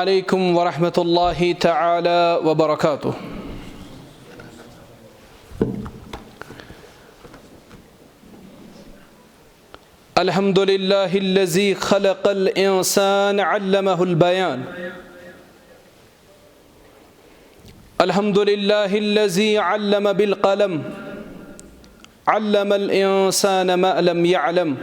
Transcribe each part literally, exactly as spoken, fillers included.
عليكم ورحمة الله تعالى وبركاته. الحمد لله الذي خلق الإنسان علمه البيان. الحمد لله الذي علم بالقلم، علم الإنسان ما لم يعلم.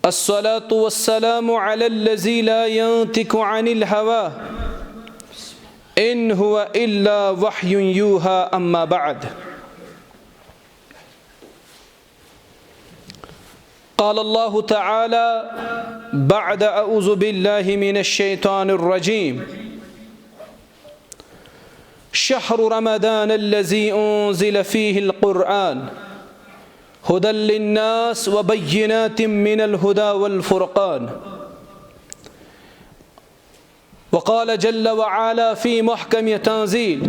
الصلاة والسلام على الذي لا ينطق عن الهوى، إن هو إلا وحي يوحى، أما بعد. قال الله تعالى بعد أعوذ بالله من الشيطان الرجيم: شهر رمضان الذي أنزل فيه القرآن هدى للناس وبينات من الهدى والفرقان. وقال جل وعلا في محكم تنزيل: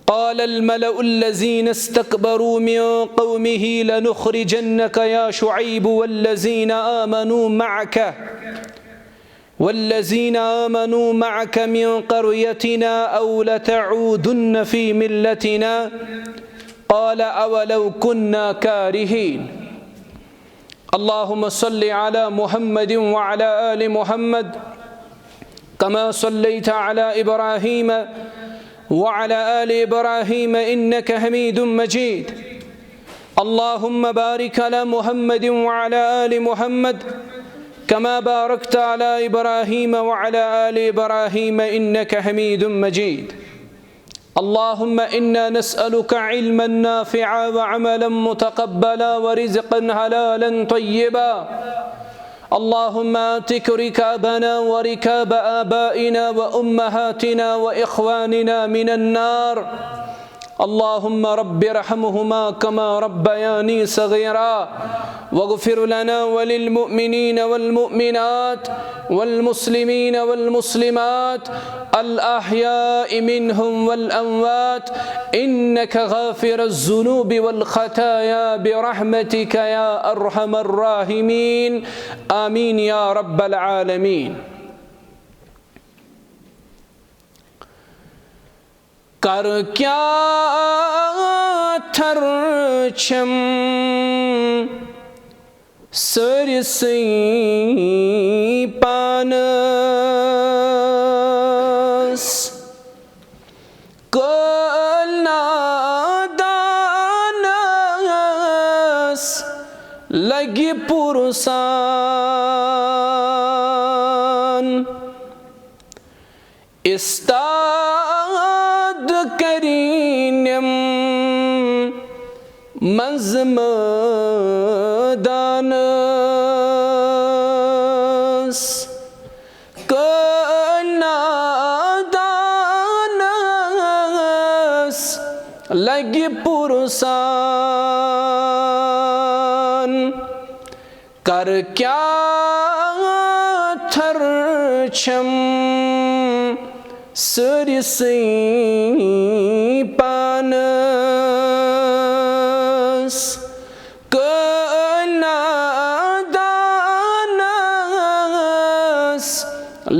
قال الملأ الذين استكبروا من قومه لنخرجنك يا شعيب والذين آمنوا معك، والذين آمنوا معك من قريتنا أو لتعودن في ملتنا، قال أولو كنا كارهين. اللهم صل على محمد وعلى آل محمد كما صليت على إبراهيم وعلى آل إبراهيم إنك حميد مجيد. اللهم بارك على محمد وعلى آل محمد كما باركت على إبراهيم وعلى آل إبراهيم إنك حميد مجيد. اللهم إنا نسألك علما نافعا وعملا متقبلا ورزقا حلالا طيبا. اللهم اعتق رقابنا ورقاب آبائنا وأمهاتنا وإخواننا من النار. اللهم رب ارحمهما كما ربياني صغيرا. واغفر لنا وللمؤمنين والمؤمنات والمسلمين والمسلمات الأحياء منهم والأموات إنك غافر الذنوب والخطايا برحمتك يا أرحم الراحمين. آمين يا رب العالمين. کر کیٛاہ تھر چھم سٲرسٕے پانس، کٲلۍ نادانس لگہِ پوٗرٕ سان۔ استاد کرینم منٛز مٲدانس، کٲلۍ نادانس لگہِ پوٗرٕ سان۔ کر کیٛاہ تھر چھم سٲرسٕے پانس، کٲلۍ نادانس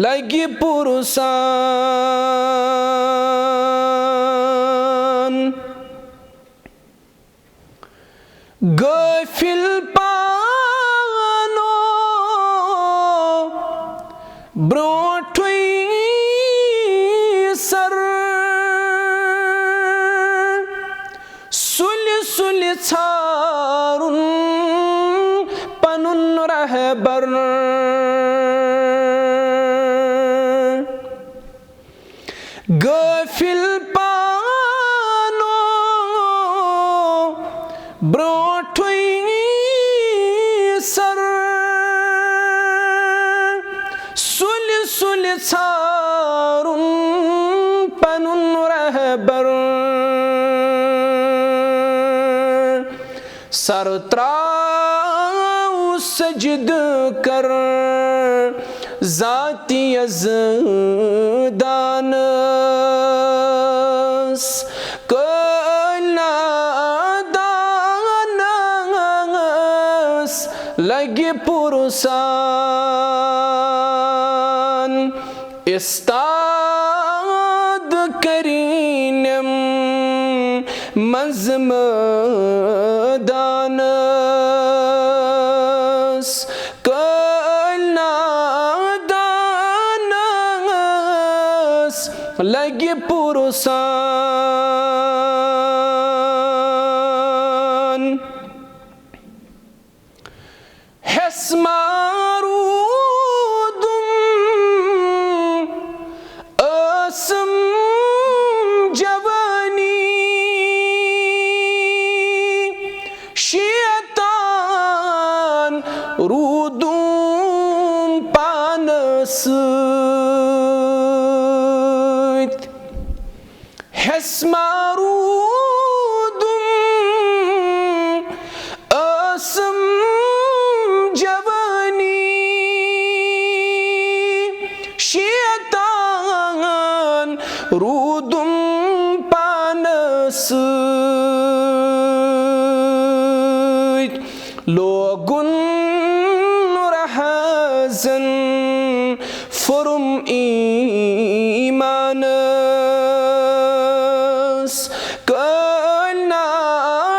لگہِ پوٗرٕ سان۔ غٲفِل پانو برونٛٹھٕے سر، سُلہِ سُلہِ ژھارُن پنُن رہبر۔ غٲفِل پانو برونٛٹھٕے سر، سُلہِ سُلہِ ژھارُن پنُن رہبر۔ سر تراو سجدٕ کر ذاتِ یزدانس، کٲلۍ نادانس لگہِ پوٗرٕ سان۔ استاد کرینم منٛز مٲدانس، کٲلۍ نادانس لگہِ پُرسان۔ ہٮ۪س ما روٗدُم ٲسٕم جوٲنی، شیطان روٗدُم پانہٕ سۭتۍ۔ ہٮ۪س ما روٗدُم ٲسٕم جوٲنی، شیطان روٗدُم پانہٕ سۭتۍ۔ لوگُن رہزن پھوٚرُم ایٖمانس، کٲلۍ نادانس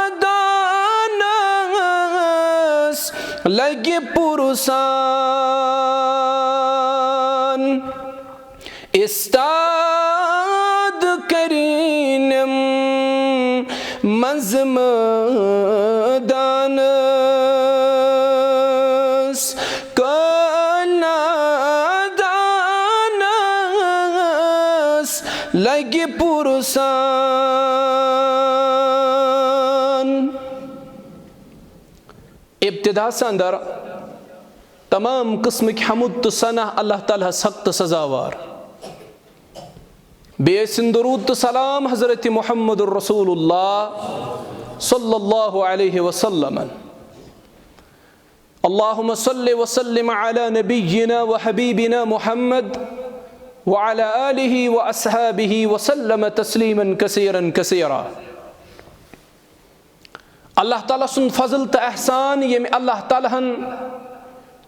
لگہِ پُرسان۔ استاد کرینم منٛز مٲدانس، کٲلۍ نادانس لگہِ پُرسان۔ ابتدا سندر تمام قسمٕکۍ حمد تہٕ ثنا اللہ تعالیٰ ہس حق تہٕ سزاوار۔ بیٚیہِ ٲسِن درود تہٕ سلام حضرت محمد رسول اللہ صلی اللہ علیہ وسلم۔ اللهم صل وسلم على نبينا وحبيبنا محمد وعلى آله وأصحابه وسلم تسليما كثيرا كثيرا۔ اللہ تعالیٰ سُنٛد فضل تہٕ احسان، ییٚمہِ اللہ تعالیٰ ہن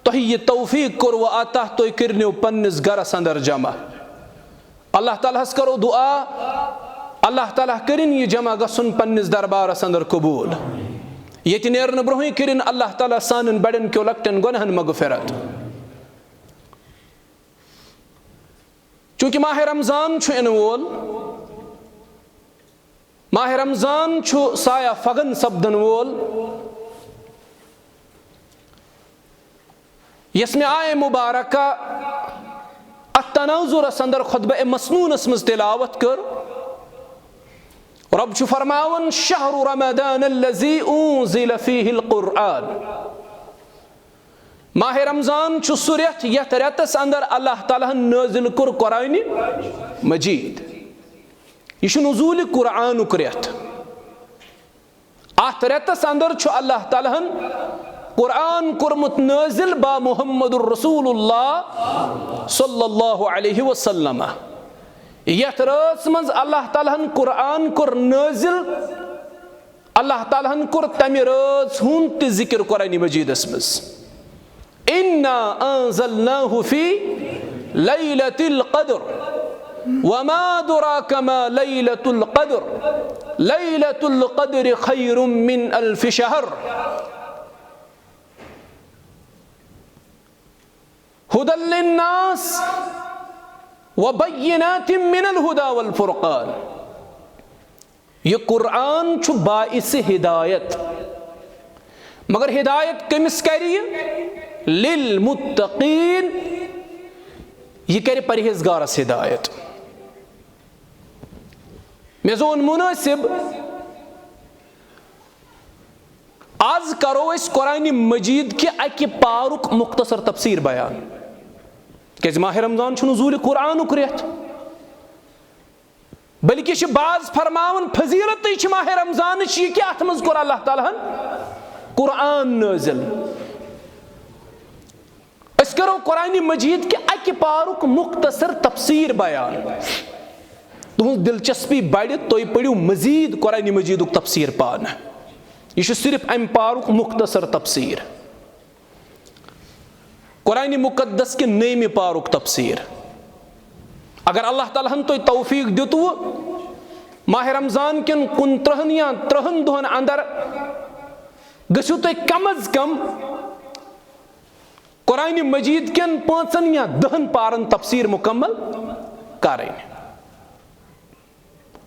تۄہہِ یہِ توفیق کوٚر و عطا، تُہۍ کٔرنیو پننِس گرس اندر جمع۔ اللہ تعالیٰ ہس کرو دعا، اللہ تعالیٰ کٔرِن یہِ جمع گژھُن پننِس دربارس اندر قبول۔ ییٚتہِ نیرنہٕ برونٛہٕے کٔرِن اللہ تعالیٰ سانٮ۪ن بڑٮ۪ن کیو لۄکٹٮ۪ن گۄناہن مغفرت۔ چونکہ ماہ رمضان چھُ یِنہٕ وول، ماہ رمضان چھُ سایہ فگن سپدن وول، یس مےٚ آیہ مبارکہ اتھ تناظرس اندر خطبہ مسنونس منٛز تلاوت کٔر۔ رب چھُ فرماوان، شہر رمضان الذی انزل فیہ القرآن۔ ماہ رمضان چھُ سُہ رٮ۪تھ یتھ رٮ۪تس اندر اللہ تعالیٰ ہن نٲزِل کوٚر قرآنِ مجید۔ یہِ چھُ نزول قرآنُک رٮ۪تھ۔ اتھ رٮ۪تس اندر چھُ اللہ تعالیٰ ہن قرآن کوٚرمُت نٲزِل با محمد رسول اللہ صلی اللہ علیہ وسلم۔ یتھ رٲژ منٛز اللہ تعالیٰ ہن قرآن کوٚر نٲزِل، اللہ تعالیٰ ہن کوٚر تمہِ رٲژ ہُنٛد تہِ ذکر قرآنِ مجیدس منٛز۔ انا انزلناہ فی لیلۃ القدر وما ادراک ما لیلۃ القدر، لیلۃ القدر خیر من الف شہر، ھدی للناس وبینات من الھدی والفرقان۔ یہِ قرآن چھُ باعث ہدایت، مگر ہدایت کٔمِس کرِ یہِ؟ للمتقین، یہِ کرِ پرہیزگارس ہدایت۔ مےٚ زون مناسب، آز کرو أسۍ قرآنِ مجید کہِ اکہِ پارُک مختصر تفسیر بیان، کیازِ ماہ رمضان چھُ نزول قرآنُک رٮ۪تھ۔ بلکہ چھِ بعض فرماوان، فضیلتٕے چھِ ماہ رمضانٕچ یہِ کہِ اتھ منٛز کوٚر اللہ تعالیٰ ہن قرآن نٲزِل۔ أسۍ کرو قرآنِ مجید کہِ اکہِ پارُک مختصر تفسیر بیان۔ تُہنٛز دلچسپی بڑِ، تُہۍ پٔرِو مزید قرآنِ مجیدُک تفسیر پانہٕ۔ یہِ چھُ صرف امہِ پارُک مختصر تفسیر۔ قرآنِ مقدس کہِ نٔیمہِ پارُک تفسیر۔ اگر اللہ تعالیٰ ہن تۄہہِ توفیق دیُتوٕ، ماہ رمضان کٮ۪ن کُنترٕہن یا ترٕہن دۄہن اندر گٔژھِو تُہۍ کم از کم قرآن مجید کٮ۪ن پانٛژن یا دہن پارن تفسیر مکمل کرٕنۍ۔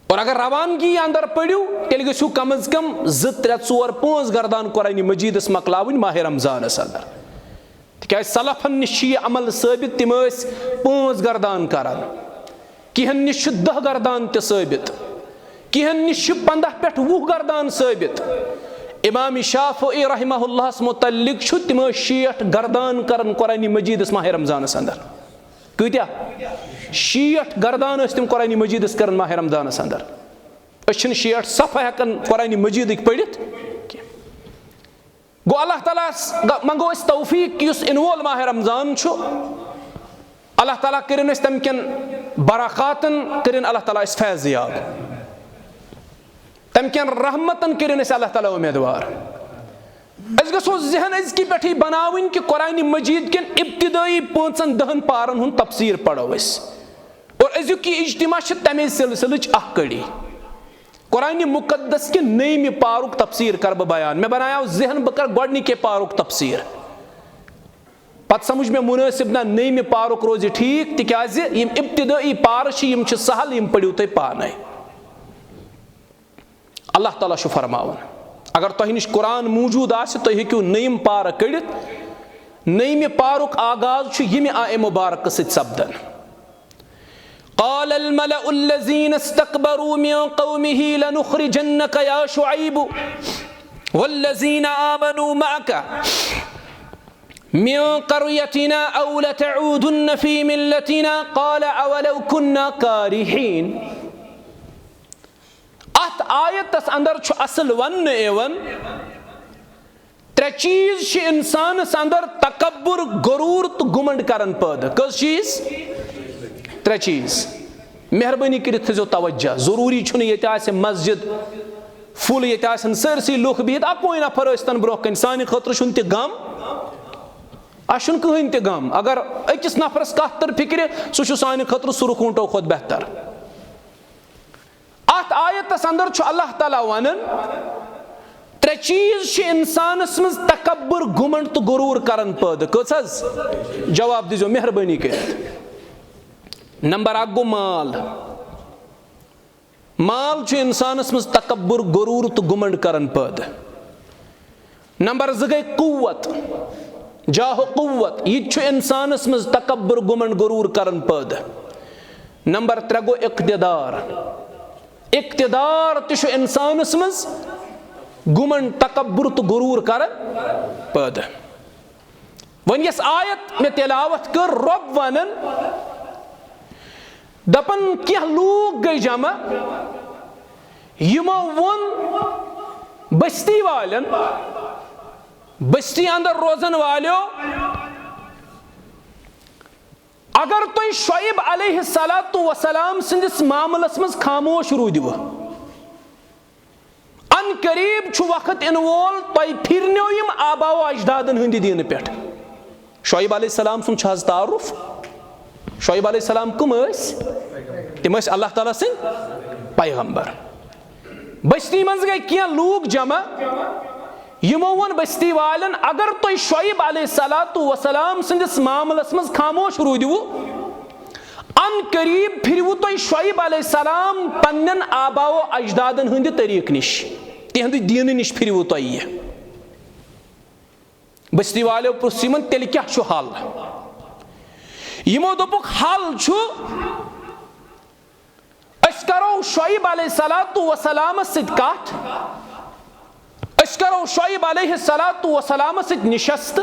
اور اگر روانگی اندر پٔرِو، تیٚلہِ گٔژھِو کم از کم زٕ، ترٛےٚ، ژور، پانٛژھ گردان قرآن مجیدس مۄکلاوٕنۍ ماہ رمضانس اندر۔ تِکیازِ سلفن نِش چھُ یہِ عمل ثٲبت، تِم ٲسۍ پانٛژھ گردان کران، کینٛہن نِش چھُ دہ گردان تہِ ثٲبت، کینٛہن نِش چھُ پنٛداہ پٮ۪ٹھ وُہ گردان ثٲبت۔ امام شافعی رحمہ اللہس متعلق چھُ، تِم ٲسۍ شیٹھ گردان کران قرآن مجیدس ماہ رمضانس اندر۔ کۭتیاہ؟ شیٹھ گردان ٲسۍ تِم قرآن مجیدس کران ماہ رمضانس اندر۔ أسۍ چھِنہٕ شیٹھ صفحہ ہٮ۪کان قرآن مجیدٕکۍ پٔرِتھ کینٛہہ۔ گوٚو، اللہ تعالیٰ ہس منٛگو أسۍ توفیق، یُس یِنہٕ وول ماہ رمضان چھُ، اللہ تعالیٰ کٔرِن أسۍ تَمہِ کٮ۪ن برکاتن، کٔرِن اللہ تعالیٰ أسۍ فیض یاب، تَمہِ کٮ۪ن رحمتن کٔرِن أسۍ اللہ تعالیٰ اُمیدوار۔ أسۍ گژھو ذہن أزکہِ پٮ۪ٹھٕے بناوٕنۍ کہِ قرآن مجید کٮ۪ن ابتدٲیی پانٛژن دہن پارن ہُنٛد تفسیر پرو أسۍ۔ اور أزیُک یہِ اجتماع چھِ تَمے سلسلٕچ اکھ کڑی۔ قرآن مقدس کہِ نٔیمہِ پارُک تفسیر کرٕ بہٕ بیان۔ مےٚ بنایاو ذہن، بہٕ کرٕ گۄڈنِکے پارُک تفسیر۔ پتہٕ سمجھ مےٚ مناسب، نہ، نٔیمہِ پارُک روزِ ٹھیٖک، تِکیازِ یِم ابتدٲیی پارٕ چھِ، یِم چھِ سہل، یِم پٔرِو تُہۍ پانے۔ اللہ تعالیٰ چھُ فرماوان، اگر تۄہہِ نِش قرآن موجود آسہِ، تُہۍ ہیٚکِو نٔیِم پارٕ کٔڑِتھ۔ نٔیمہِ پارُک آغاز چھُ ییٚمہِ آیہِ مبارکہٕ سۭتۍ سپدان۔ قال الملأ الذين استكبروا من قومه لنخرجنك يا شعيب والذين آمنوا معك من قريتنا أو لتعودن في ملتنا قال أولو كنا كارهين۔ اتھ آیتس اندر چھُ اصل وننہٕ یِوان، ترٛےٚ چیٖز چھِ انسانس اندر تکبر، غرور تہٕ گُمنڈ کران پٲدٕ۔ کٔژ چیٖز؟ ترٛےٚ چیٖز۔ مہربٲنی کٔرِتھ تھٲیزیو توجہ، ضروٗری چھُنہٕ ییٚتہِ آسہِ مسجد full، ییٚتہِ آسن سٲرسٕے لُکھ بِہِتھ، اکوے نفر ٲسۍ تن برونٛہہ کنہِ، سانہِ خٲطرٕ چھُنہٕ تہِ غم، اَسہِ چھُنہٕ کٕہٕنۍ تہِ غم۔ اگر أکِس نفرس کتھ تر فکرِ، سُہ چھُ سانہِ خٲطرٕ سُرخ اوٗنٹو کھۄتہٕ بہتر۔ اتھ آیتس اندر چھُ اللہ تعالیٰ ونان، ترٛےٚ چیٖز چھِ انسانس منٛز تکبر، گُمنڈ تہٕ غرور کران پٲدٕ۔ کٔژ حظ؟ جواب دیٖزیو مہربٲنی کٔرِتھ۔ نمبر اکھ گوٚو مال۔ مال چھُ انسانس منٛز تکبر، غرور تہٕ گُمنڈ کران پٲدٕ۔ نمبر زٕ گٔے قوت، جاہ و قوت، یہِ تہِ چھُ انسانس منٛز تکبر، گُمنڈ، غرور کران پٲدٕ۔ نمبر ترٛےٚ گوٚو اقتدار، اقتدار تہِ چھُ انسانس منٛز گُمنڈ، تکبر تہٕ غرور کران پٲدٕ۔ وۄنۍ یۄس آیت مےٚ تلاوت کٔر، رۄب ونان، دپان، کینٛہہ لوٗکھ گٔے جمع، یِمو ووٚن بستی والٮ۪ن، بستی اندر روزن والیو، اگر تُہۍ شعیب علیہ الصلوۃ والسلام سٕنٛدِس معاملس منٛز خاموش روٗدِوٕ، ان قریب چھُ وقت یِنہٕ وول، تۄہہِ پھِرنیو یِم آبا و اجدادن ہٕنٛدِ دیٖنہٕ پٮ۪ٹھ۔ شعیب علیہ السلام سُنٛد چھُ حظ تعارُف؟ شعیب علیہ السلام کٕم ٲسۍ؟ تِم ٲسۍ اللہ تعالیٰ سٕنٛدۍ پیغمبر۔ بستی منٛز گٔے کینٛہہ لوٗکھ جمع، یِمو ووٚن بستی والٮ۪ن، اگر تُہۍ شعیب علیہ الصلوۃ والسلام سٕنٛدِس معاملس منٛز خاموش روٗدِوٕ، ان قریب پھِرِوٕ تُہۍ شعیب علیہ السلام پننٮ۪ن آبا و اجدادن ہٕنٛدِ طریٖقہٕ نِش، تِہنٛدِ دیٖنہٕ نِش پھِرِوٕ تُہۍ یہِ۔ بستی والیو پرُژھ یِمن، تیٚلہِ کیٛاہ چھُ حل؟ یِمو دوٚپُکھ، حل چھُ، أسۍ کرو شعیب علیہ الصلوۃ والسلامس سۭتۍ کتھ، أسۍ کرو شعیب علیہ الصلوۃ والسلامس سۭتۍ نشست،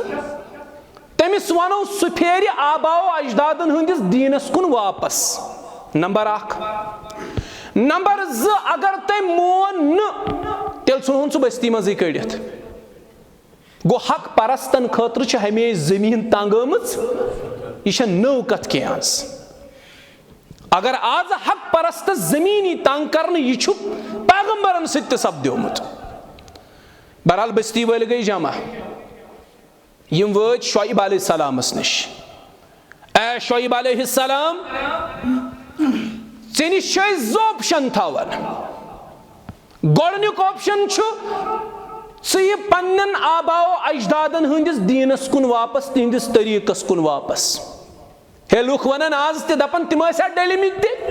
تٔمِس ونو سُہ پھیرِ آبا و اجدادن ہٕنٛدِس دیٖنس کُن واپس۔ نمبر اکھ۔ نمبر زٕ، اگر تٔمۍ مون نہٕ، تیٚلہِ ژھٕنہون سُہ بستی منٛزٕے کٔڑِتھ۔ گوٚو، حق پرستن خٲطرٕ چھِ ہمیشہِ زٔمیٖن تنگ ٲمٕژ، یہِ چھےٚ نٔو کتھ کینٛہہ آز۔ اگر آز حق پرستس زٔمیٖن یی تنگ کرنہٕ، یہِ چھُ پیغمبرن سۭتۍ تہِ سپدیومُت۔ بہرحال، بستی وٲلۍ گٔے جمع، یِم وٲتۍ شعیب علیہ السلامس نِش۔ اے شعیب علیہ السلام، ژےٚ نِش چھِ أسۍ زٕ option تھاوان۔ گۄڈٕنیُک option چھُ، ژٕ یہِ پننٮ۪ن آبا و اجدادن ہٕنٛدِس دیٖنس کُن واپس، تِہنٛدِس طریٖقس کُن واپس۔ ہے، لُکھ ونان آز تہِ، دپان تِم ٲسۍ ہا ڈٔلمٕتۍ تہِ۔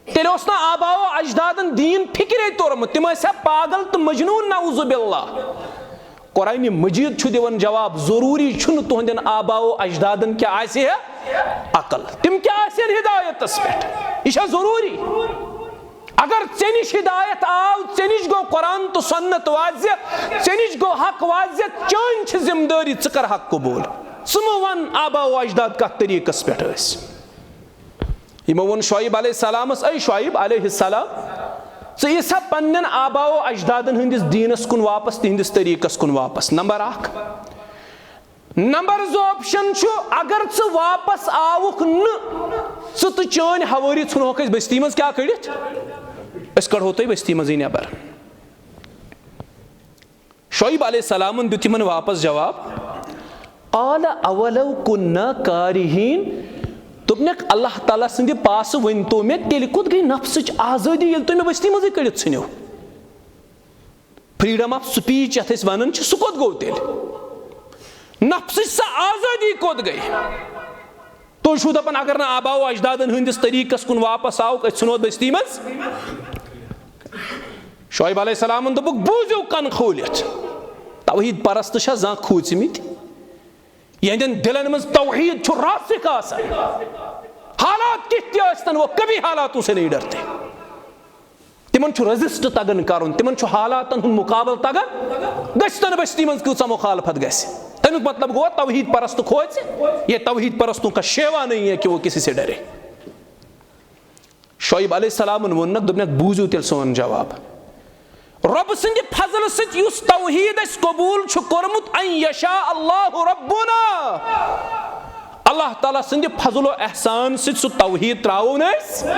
تیٚلہِ اوس نہٕ آبا و اجدادن دیٖن فکرے توٚرمُت، تِم ٲسۍ ہا پاگل تہٕ مجنون، نعوذ باللہ۔ قرآن مجید چھُ دِوان جواب، ضروٗری چھُنہٕ تُہنٛدٮ۪ن آبا و اجدادن کیٛاہ آسہِ ہے عقل، تِم کیٛاہ آسن ہدایتس پٮ۪ٹھ۔ یہِ چھا ضروٗری؟ اگر ژےٚ نِش ہدایت آو، ژےٚ نِش گوٚو قرآن تہٕ سنت واضح، ژےٚ نِش گوٚو حق واضح، چٲنۍ چھِ ذمہٕ دٲری، ژٕ کر حق قبول۔ ژٕ مہٕ ون آبا و اجداد کتھ طریٖقس پٮ۪ٹھ ٲسۍ۔ یِمو ووٚن شعیب علیہ السلامس، اے شعیب علیہ السلام، ژٕ یہِ سا پننٮ۪ن آبا و اجدادن ہٕنٛدِس دیٖنس کُن واپس، تِہنٛدِس طریٖقس کُن واپس۔ نمبر اکھ۔ نمبر زٕ option چھُ، اگر ژٕ واپس آوُکھ نہٕ، ژٕ تہٕ چٲنۍ ہوٲری ژھٕنہوکھ أسۍ بستی منٛز کیٛاہ کٔڑِتھ؟ أسۍ کڑہو تُہۍ بستی منٛزٕے نٮ۪بر۔ شعیب علیہ السلامن دیُت یِمن واپس جواب، قال اولو کنا کارہین، دوٚپنکھ، اللہ تعالیٰ سٕنٛدِ پاسہٕ ؤنۍ تو مےٚ، تیٚلہِ کوٚت گٔے نفسٕچ آزٲدی، ییٚلہِ تُہۍ مےٚ بستی منٛزٕے کٔڑِتھ ژھٕنِو؟ Freedom of speech یتھ أسۍ ونان چھِ، سُہ کوٚت گوٚو تیٚلہِ؟ نفسٕچ سۄ آزٲدی کوٚت گٔے؟ تُہۍ چھِو دپان، اگر نہٕ آبا و اجدادن ہٕنٛدِس طریٖقس کُن واپس آوُکھ، أسۍ ژھٕنو بستی منٛز؟ شعیب علیہ السلامن دوٚپُکھ، بوٗزِو کن کھوٗلِتھ، توحید پرست چھا زانٛہہ کھوٗژمٕتۍ؟ یِہنٛدٮ۪ن دِلن منٛز توحید چھُ راسخ آسان۔ حالات کِتھ تہِ ٲسۍتن، وہ کبھی حالاتوں سے نہیں ڈرتے۔ تِمن چھُ resist تگان کرُن، تِمن چھُ حالاتن ہُنٛد مقابلہٕ تگان۔ گژھِ تن بستی منٛز کۭژاہ مخالفت گژھِ۔ تمیُک مطلب گوٚو، توحید پرست کھوژِ، یہ توحید پرستوں کا شیوا نہیں ہے کہ وہ کسی سے ڈرے۔ شعیب علیہ السلامن ووٚننکھ، دوٚپنکھ، بوٗزِو تیٚلہِ سون جواب۔ رۄب سٕنٛدِ فضلہٕ سۭتۍ یُس توحید اَسہِ قبوٗل چھُ کوٚرمُت، ان یشاء اللہ ربنا، اللہ تعالیٰ سٕنٛدِ فضل و احسان سۭتۍ سُہ توحید ترٛاوو نہٕ أسۍ،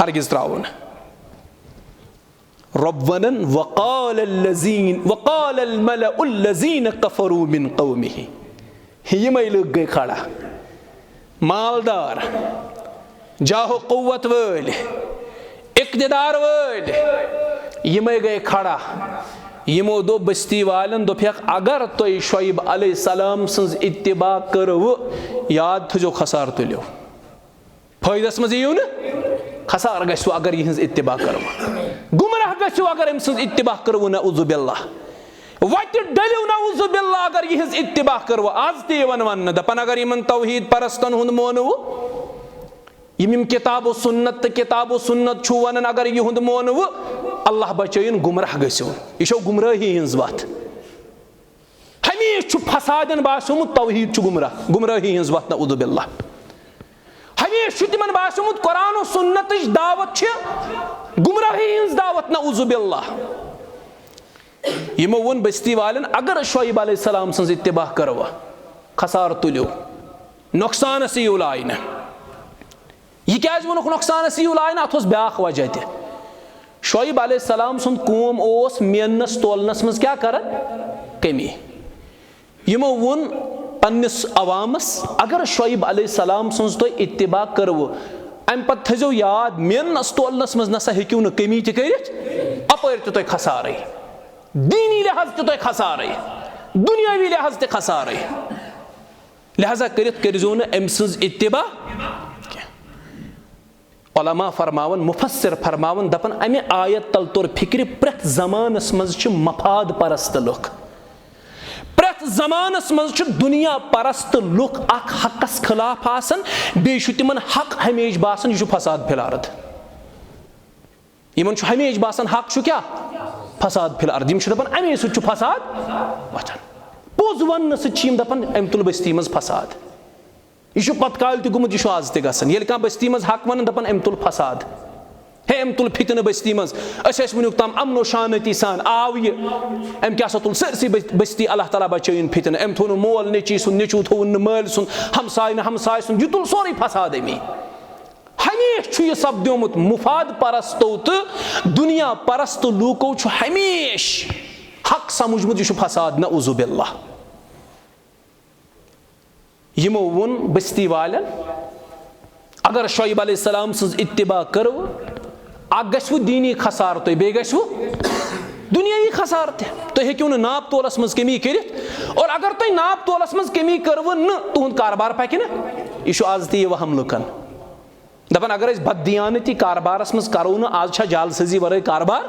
ہرگز ترٛاوو نہٕ۔ رۄب ونان، وقال الذین، وقال الملأ الذین کفروا من قومہ، یِمے لُکھ گٔے کھڑا، مالدار، جاہ و قوت وٲلۍ، اقتدار وٲلۍ، یِمے گٔے کھڑا۔ یِمو دوٚپ بستی والٮ۪ن، دوٚپکھ، اگر تۄہہِ شعیب علیہ السلام سٕنٛز اتباع کٔرٕو، یاد تھٲیزیو، خسارٕ تُلِو۔ فٲیدس منٛز یِیِو نہٕ، خسارٕ گژھِوٕ اگر یِہٕنٛز اتباع کٔرٕو۔ گمراہ گژھِو اگر أمۍ سٕنٛز اتباع کٔرٕو، نعوذ باللہ۔ وتہِ ڈٔلِو، نعوذ باللہ، اگر یِہٕنٛز اتباع کٔرٕو۔ آز تہِ یِوان وننہٕ، دپان، اگر یِمن توحید پرستن ہُنٛد مونوٕ، یِم یِم کتاب و سنت تہٕ کتاب و سنت چھُ ونان، اگر یِہُنٛد مونوٕ، اللہ بچٲیِن، گمراہ گژھِو۔ یہِ چھو گمرٲہی ہٕنٛز وتھ۔ ہمیشہِ چھُ فسادن باسیومُت توحید چھُ گمراہ، گمرٲہی ہٕنٛز وتھ، نعوذ باللہ۔ ہمیشہِ چھُ تِمن باسیومُت قرآن و سنتٕچ دعوت چھِ گمرٲہی ہٕنٛز دعوت، نعوذ باللہ۔ یِمو ووٚن بستی والٮ۪ن، اگر شعیب علیہ السلام سٕنٛز اتباع کٔرٕو، خسارٕ تُلِو، نۄقصانس یِیِو لاینہٕ۔ یہِ کیازِ ووٚنُکھ نۄقصانس یِیِو لاینہٕ؟ اتھ اوس بیاکھ وجہ تہِ۔ شعیب علیہ السلام سُنٛد قوم اوس میننس تولنس منٛز کیٛاہ کران؟ کمی۔ یِمو ووٚن پننِس عوامس، اگر شعیب علیہ السلام سٕنٛز تُہۍ اتباع کٔرٕو، امہِ پتہٕ تھٲیزیو یاد، میننس تولنس منٛز نسا ہیٚکِو نہٕ کمی تہِ کٔرِتھ، اپٲرۍ تہِ تۄہہِ خسارے، دینی لحاظ تہِ تۄہہِ خسارے، دنیاوی لحاظ تہِ خسارے۔ لہذا کٔرِتھ کٔرزیو نہٕ أمۍ سٕنٛز اتباع کینٛہہ۔ علماء فرماوان، مفسر فرماوان، دپان، امہِ آیت تل توٚر فکرِ، پرٛٮ۪تھ زمانس منٛز چھِ مفاد پرست لُکھ، پرٛٮ۪تھ زمانس منٛز چھِ دنیا پرست لُکھ اکھ حقس خلاف آسان، بیٚیہِ چھُ تِمن حق ہمیشہِ باسان، یہِ چھُ فساد فی الارض۔ یِمن چھُ ہمیشہِ باسان، حق چھُ کیٛاہ؟ فساد فی الارض۔ یِم چھِ دپان، امے سۭتۍ چھُ فساد وۄتھان۔ پوٚز وننہٕ سۭتۍ چھِ یِم دپان، أمۍ تُل بستی منٛز فساد۔ یہِ چھُ پتہٕ کالہِ تہِ گوٚمُت، یہِ چھُ آز تہِ گژھان۔ ییٚلہِ کانٛہہ بستی منٛز حق ونان، دپان، أمۍ تُل فساد، ہے، أمۍ تُل فتنہٕ بستی منٛز۔ أسۍ ٲسۍ وٕنیُک تام امن و شانتی سان، آو یہِ، أمۍ کیٛاہ سا تُل سٲرسٕے بس-، بستی، اللہ تعالیٰ بچٲیِن فتنہٕ۔ أمۍ تھوٚو نہٕ مول نیٚچی سُنٛد، نیٚچوٗ تھوٚوُن نہٕ مٲلۍ سُنٛد، ہمساے نہٕ ہمساے سُنٛد، یہِ تُل سورُے فساد أمی۔ ہمیشہِ چھُ یہِ سپدیومُت، مفاد پرستو تہٕ دنیا پرست لوٗکو چھُ ہمیشہِ حق سمجھمُت، یہِ چھُ فساد، نعوذ باللہ۔ یِمو ووٚن بستی والٮ۪ن، اگر شعیب علیہ السلام سٕنٛز اتباع کٔرٕو، اکھ گژھِوٕ دینی خسارٕ تۄہہِ، بیٚیہِ گژھِوٕ دُنیٲیی خسارٕ تہِ۔ تُہۍ ہیٚکِو نہٕ ناپ تولس منٛز کمی کٔرِتھ، اور اگر تۄہہِ ناپ تولس منٛز کمی کٔرٕوٕ نہٕ، تُہُنٛد کاربار پکہِ نہٕ۔ یہِ چھُ آز تہِ یہِ وہم لُکن۔ دپان، اگر أسۍ بددیانتی کاربارس منٛز کرو نہٕ، آز چھا جعل سٲزی ورٲے کاربار؟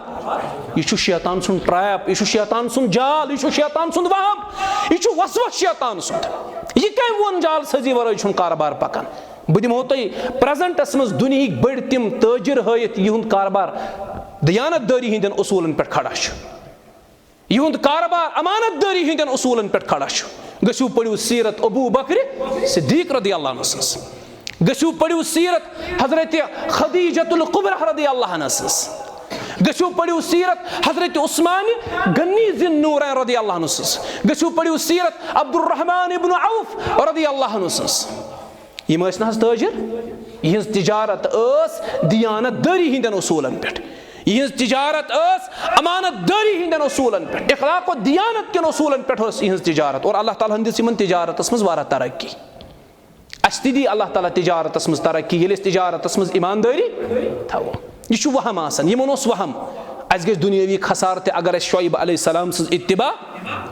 یہِ چھُ شیطان سُنٛد ٹریپ، یہِ چھُ شیطان سُنٛد جال، یہِ چھُ شیطان سُنٛد وہم، یہِ چھُ وسوسہٕ شیطان سُنٛد۔ یہِ کٔمۍ ووٚن جعل سٲزی ورٲے چھُنہٕ کاربار پکان؟ بہٕ دِمو تۄہہِ پریزنٹس منٛز دُنیہٕکۍ بٔڑۍ تِم تٲجر ہٲیِتھ، یِہُنٛد کاربار دیانت دٲری ہٕنٛدٮ۪ن اصوٗلن پٮ۪ٹھ کھڑا چھُ۔ یِہُنٛد کاربار امانت دٲری ہٕنٛدٮ۪ن اصوٗلن پٮ۪ٹھ کھڑا چھُ۔ گٔژھِو پٔرِو سیرت ابو بکر صدیق رضی اللہ عنہ سٕنٛز۔ گٔژھِو پٔرِو سیرت حضرت خدیجۃ الکبریٰ رضی اللہ عنہ سٕنٛز۔ گٔژھِو پٔرِو سیرت حضرت عثمان غنی ذی النورین رضی اللہ عنہ سٕنٛز۔ گٔژھِو پٔرِو سیرت عبدالرحمان ابن عوف رضی اللہ عنہ سٕنٛز۔ یِم ٲسۍ نہٕ حظ تٲجر؟ یِہٕنٛز تجارت ٲس دیانت دٲری ہٕنٛدٮ۪ن اصوٗلن پٮ۪ٹھ۔ یِہٕنٛز تجارت ٲس امانت دٲری ہٕنٛدٮ۪ن اصوٗلن پٮ۪ٹھ، اخلاق و دیانت کٮ۪ن اصوٗلن پٮ۪ٹھ ٲس یِہٕنٛز تجارت، اور اللہ تعالیٰ ہن دِژ یِمن تجارتس منٛز واریاہ ترقی۔ اسہِ تہِ دی اللہ تعالیٰ تجارتس منٛز ترقی، ییٚلہِ أسۍ تجارتس منٛز ایماندٲری تھاوو۔ یہِ چھُ وہم آسان، یِمن اوس وہم اسہِ گژھِ دُنیٲوی خسارٕ تہِ اگر اسہِ شعیب علیہ السلام سٕنٛز اتباع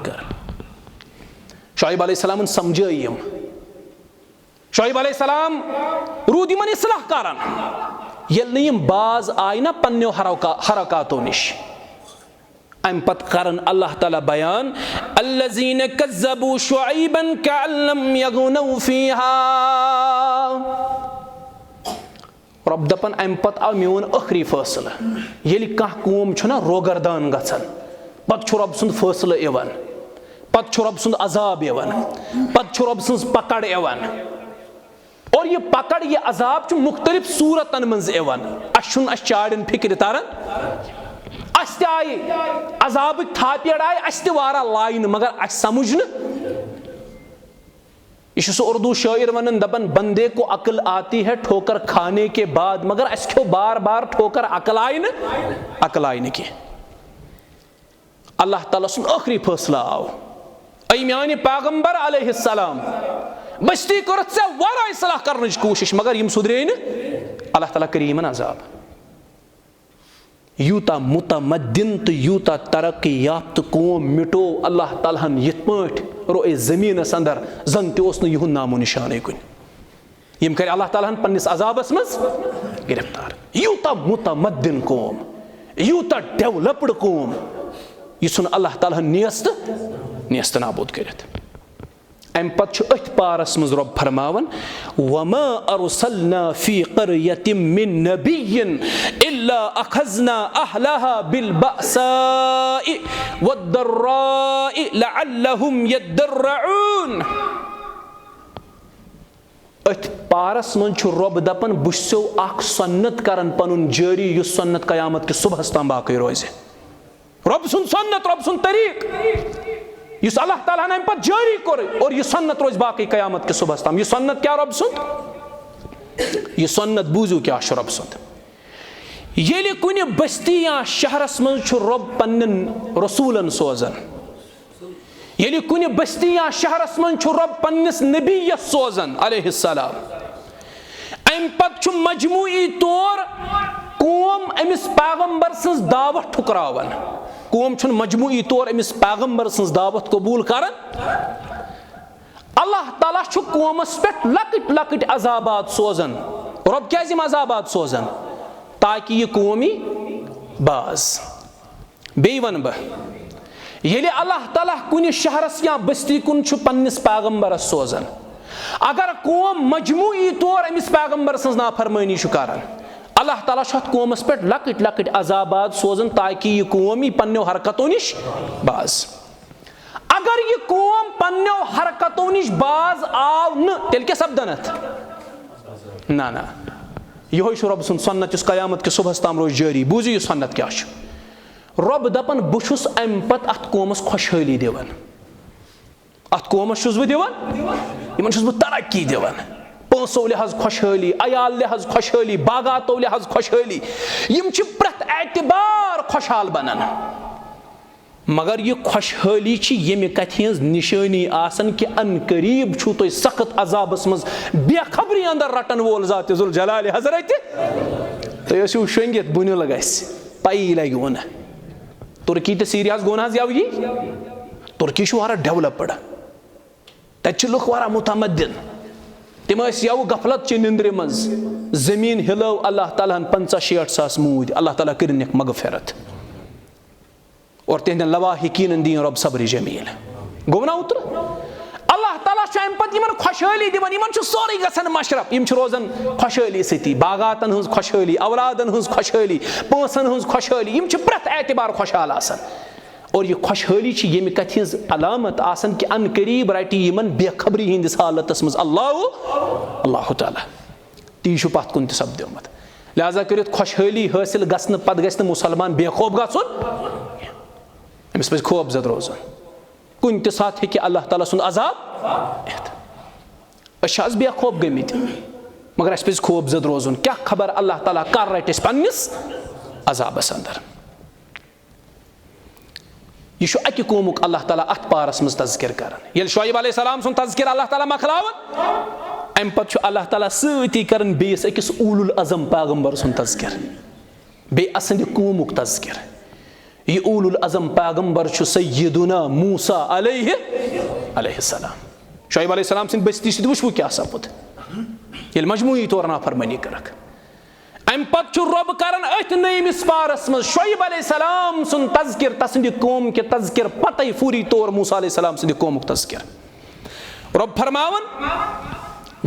کٔر۔ شعیب علیہ السلامن سمجھٲے یِم۔ شعیب علیہ السلام روٗد یِمن اصلاح کران۔ ییٚلہِ نہٕ یِم باز آیہِ نہ پننیو حرکا-، حرکاتو نِش، امہِ پتہٕ کرن اللہ تعالیٰ بیان، "الذین کذبوا شعیبا کأن لم یغنوا فیہا۔" رۄب دپان، امہِ پتہٕ آو میون ٲخری فٲصلہٕ۔ ییٚلہِ کانٛہہ قوم چھُنہ روگردان گژھان، پتہٕ چھُ رۄب سُنٛد فٲصلہٕ یِوان، پتہٕ چھُ رۄب سُنٛد عذاب یِوان، پتہٕ چھُ رۄب سٕنٛز پکڑ یِوان۔ اور یہِ پکڑ، یہِ عذاب چھُ مختلف صورتن منٛز یِوان۔ اسہِ چھُنہٕ، اسہِ چاڑٮ۪ن فکرِ تران۔ اسہِ تہِ آیہِ عذابٕکۍ تھاپیڑ آیہِ، اسہِ تہِ واریاہ لاینہٕ، مگر اسہِ سمجھ نہٕ۔ یہِ چھُ سُہ اردو شٲعر ونان، دپان، "بندے کو عقل آتی ہے ٹھوکر کھانے کے بعد، مگر اسہِ کھیوٚو بار بار ٹھوکر، عقل آیہِ نہٕ، عقل آیہِ نہٕ کینٛہہ۔" اللہ تعالیٰ سُنٛد ٲخری فٲصلہٕ آو۔ اے میانہِ پیغمبر علیہ السلام، بستی کٔرٕتھ ژےٚ واریاہ اصلاح کرنٕچ کوٗشش، مگر یِم سُدرے نہٕ، اللہ تعالیٰ کٔرِ یِمن عذاب۔ یوٗتاہ متمدن تہٕ یوٗتاہ ترقی یافتہٕ قوم مِٹو اللہ تعالیٰ ہن یِتھ پٲٹھۍ روئے زمینس اندر، زن تہِ اوس نہٕ یِہُنٛد نام و نشانٕے کُنہِ۔ یِم کٔرۍ اللہ تعالیٰ ہن پننِس عذابس منٛز گرفتار۔ یوٗتاہ متمدن قوم، یوٗتاہ ڈیولپڈ قوم، یہِ ژھُن اللہ تعالیٰ ہن نیست، نیست نابود کٔرِتھ۔ امہِ پتہٕ چھُ أتھۍ پارس منٛز رۄب فرماوان، "وما ارسلنا فی قریة من نبی الا اخذنا اہلها بالبأساء والضراء لعلهم یضرعون۔" أتھۍ پارس منٛز چھُ رۄب دپان، بہٕ چھُسو اکھ سنت کران پنُن جٲری، یُس سنت قیامت کِس صبحس تام باقٕے روزِ۔ رۄب سُنٛد سنت، رۄب سُنٛد طریٖق، یُس اللہ تعالیٰ ہن امہِ پتہٕ جٲری کوٚر، اور یہِ سنت روزِ باقٕے قیامت کِس صبحس تام۔ یہِ سنت کیٛاہ رۄب سُنٛد؟ یہِ سنت بوٗزِو کیٛاہ چھُ رۄب سُنٛد۔ ییٚلہِ کُنہِ بستی یا شہرس منٛز چھُ رۄب پننٮ۪ن رسوٗلن سوزان، ییٚلہِ کُنہِ بستی یا شہرس منٛز چھُ رۄب پننِس نبی یس سوزان علیہ السلام، امہِ پتہٕ چھُ مجموعی طور قوم أمِس پیغمبر سٕنٛز دعوت ٹھُکراوان۔ قوم چھُنہٕ مجموعی طور أمِس پیغمبر سٕنٛز دعوت قبول کران۔ اللہ تعالیٰ چھُ قومس پٮ۪ٹھ لۄکٕٹۍ لۄکٕٹۍ عذابات سوزان۔ رۄب کیازِ یِم عذابات سوزان؟ تاکہِ یہِ قوم یی باز۔ بیٚیہِ وَنہٕ بہٕ، ییٚلہِ اللہ تعالیٰ کُنہِ شہرس یا بستی کُن چھُ پننِس پیغمبرس سوزان، اگر قوم مجموعی طور أمِس پیغمبر سٕنٛز نافرمٲنی چھُ کران، اللہ تعالیٰ چھُ اتھ قومس پٮ۪ٹھ لۄکٕٹۍ لۄکٕٹۍ عذابات سوزان تاکہِ یہِ قوم یی پننیو حرکتو نِش باز۔ اگر یہِ قوم پننیو حرکتو نِش باز آو نہٕ، تیٚلہِ کیٛاہ سپدن اتھ؟ نہ، نہ۔ یِہوٚے چھُ رۄب سُنٛد سنت یُس قیامت کِس صبحس تام روزِ جٲری۔ بوٗزِو یہِ سنت کیٛاہ چھُ۔ رۄب دپان، بہٕ چھُس امہِ پتہٕ اتھ قومس خۄشحٲلی دِوان۔ اتھ قومس چھُس بہٕ دِوان، یِمن چھُس بہٕ ترقی دِوان۔ پونٛسو لحاظ خۄشحٲلی، عیال لحاظ خۄشحٲلی، باغاتو لحاظ خۄشحٲلی۔ یِم چھِ پرٛٮ۪تھ اعتبار خۄشحال بنان۔ مگر یہِ خۄشحٲلی چھِ ییٚمہِ کتھِ ہٕنٛز نِشٲنی آسان کہِ ان قریب چھُو تُہۍ سخت عذابس منٛز بے خبری اندر رٹن وول ذات ذوالجلال حضرت۔ تُہۍ ٲسِو شۄنٛگِتھ، بُنیُل گژھِ، پَیی لگِوٕ نہٕ۔ تُرکی تہٕ سیٖریاہَس گوٚو نہٕ حظ یَوٕ یی؟ تُرکی چھُ واریاہ ڈیولپڈ۔ تَتہِ چھِ لُکھ واریاہ متمدن۔ تِم ٲسۍ یَوٕ غفلت چہِ نِندرِ منٛز۔ زٔمیٖن ہِلٲو، اللہ تعالیٰ ہن پنٛژاہ شیٹھ ساس موٗدۍ، اللہ تعالیٰ کٔرِنکھ مغفرت۔ اور تِہنٛدٮ۪ن لواحقیٖنن دِیِن رۄب صبرِ جمیٖل۔ گوٚو نا اوترٕ؟ اللہ تعالیٰ چھُ اَمہِ پتہٕ یِمن خۄشحٲلی دِوان، یِمن چھُ سورُے گژھان مشرف، یِم چھِ روزان خۄشحٲلی سۭتی، باغاتن ہٕنٛز خۄشحٲلی، اولادن ہٕنٛز خۄشحٲلی، پونٛسن ہٕنٛز خۄشحٲلی، یِم چھِ پرٛٮ۪تھ اعتبار خۄشحال آسان۔ اور یہِ خۄشحٲلی چھِ ییٚمہِ کتھِ ہٕنٛز علامت آسان کہِ ان قریب رٹہِ یِمن بے خبری ہٕنٛدِس حالتس منٛز اللہ، اللہ تعالیٰ۔ تی چھُ پتھ کُن تہِ سپدیومُت۔ لہذا کٔرِتھ خۄشحٲلی حٲصِل گژھنہٕ پتہٕ گژھِ نہٕ مُسلمان بے خوف گژھُن۔ أمِس پزِ خوف زد روزُن۔ کُنہِ تہِ ساتہٕ ہیٚکہِ اللہ تعالیٰ سُنٛد عذاب یِتھ۔ أسۍ چھِ آز بے خوف گٔمٕتۍ، مگر اَسہِ پزِ خوف زد روزُن۔ کیٛاہ خبر اللہ تعالیٰ کر رٹہِ اَسہِ پننِس عذابس اندر۔ یہِ چھُ اَکہِ قومُک اللہ تعالیٰ اَتھ پارس منٛز تذکر کران۔ ییٚلہِ شعیب علیہ السلام سُنٛد تذکر اللہ تعالیٰ مۄکلاوان، اَمہِ پتہٕ چھُ اللہ تعالیٰ سۭتی کران بیٚیِس أکِس اولو العزم پیغمبر سُنٛد تذکر، بیٚیہِ اَسٕنٛدِ قومُک تذکر۔ یہِ اولو العزم پیغمبر چھُ سیدنا موسیٰ علیہ، علیہ السلام۔ شعیب علیہ السلام سٕنٛدِ بستی سۭتۍ وٕچھوٕ کیٛاہ سپُد، ییٚلہِ مجموعی طور نافرمٲنی کٔرٕکھ۔ امہِ پتہٕ چھُ رۄب کران أتھۍ نٔیمِس پارس منٛز شعیب علیہ السلام سُنٛد تذکر، تسٕنٛدِ قوم کہِ تذکر پتے فوری طور موسیٰ علیہ السلام سٕنٛدِ قومُک تذکر۔ رۄب فرماوان،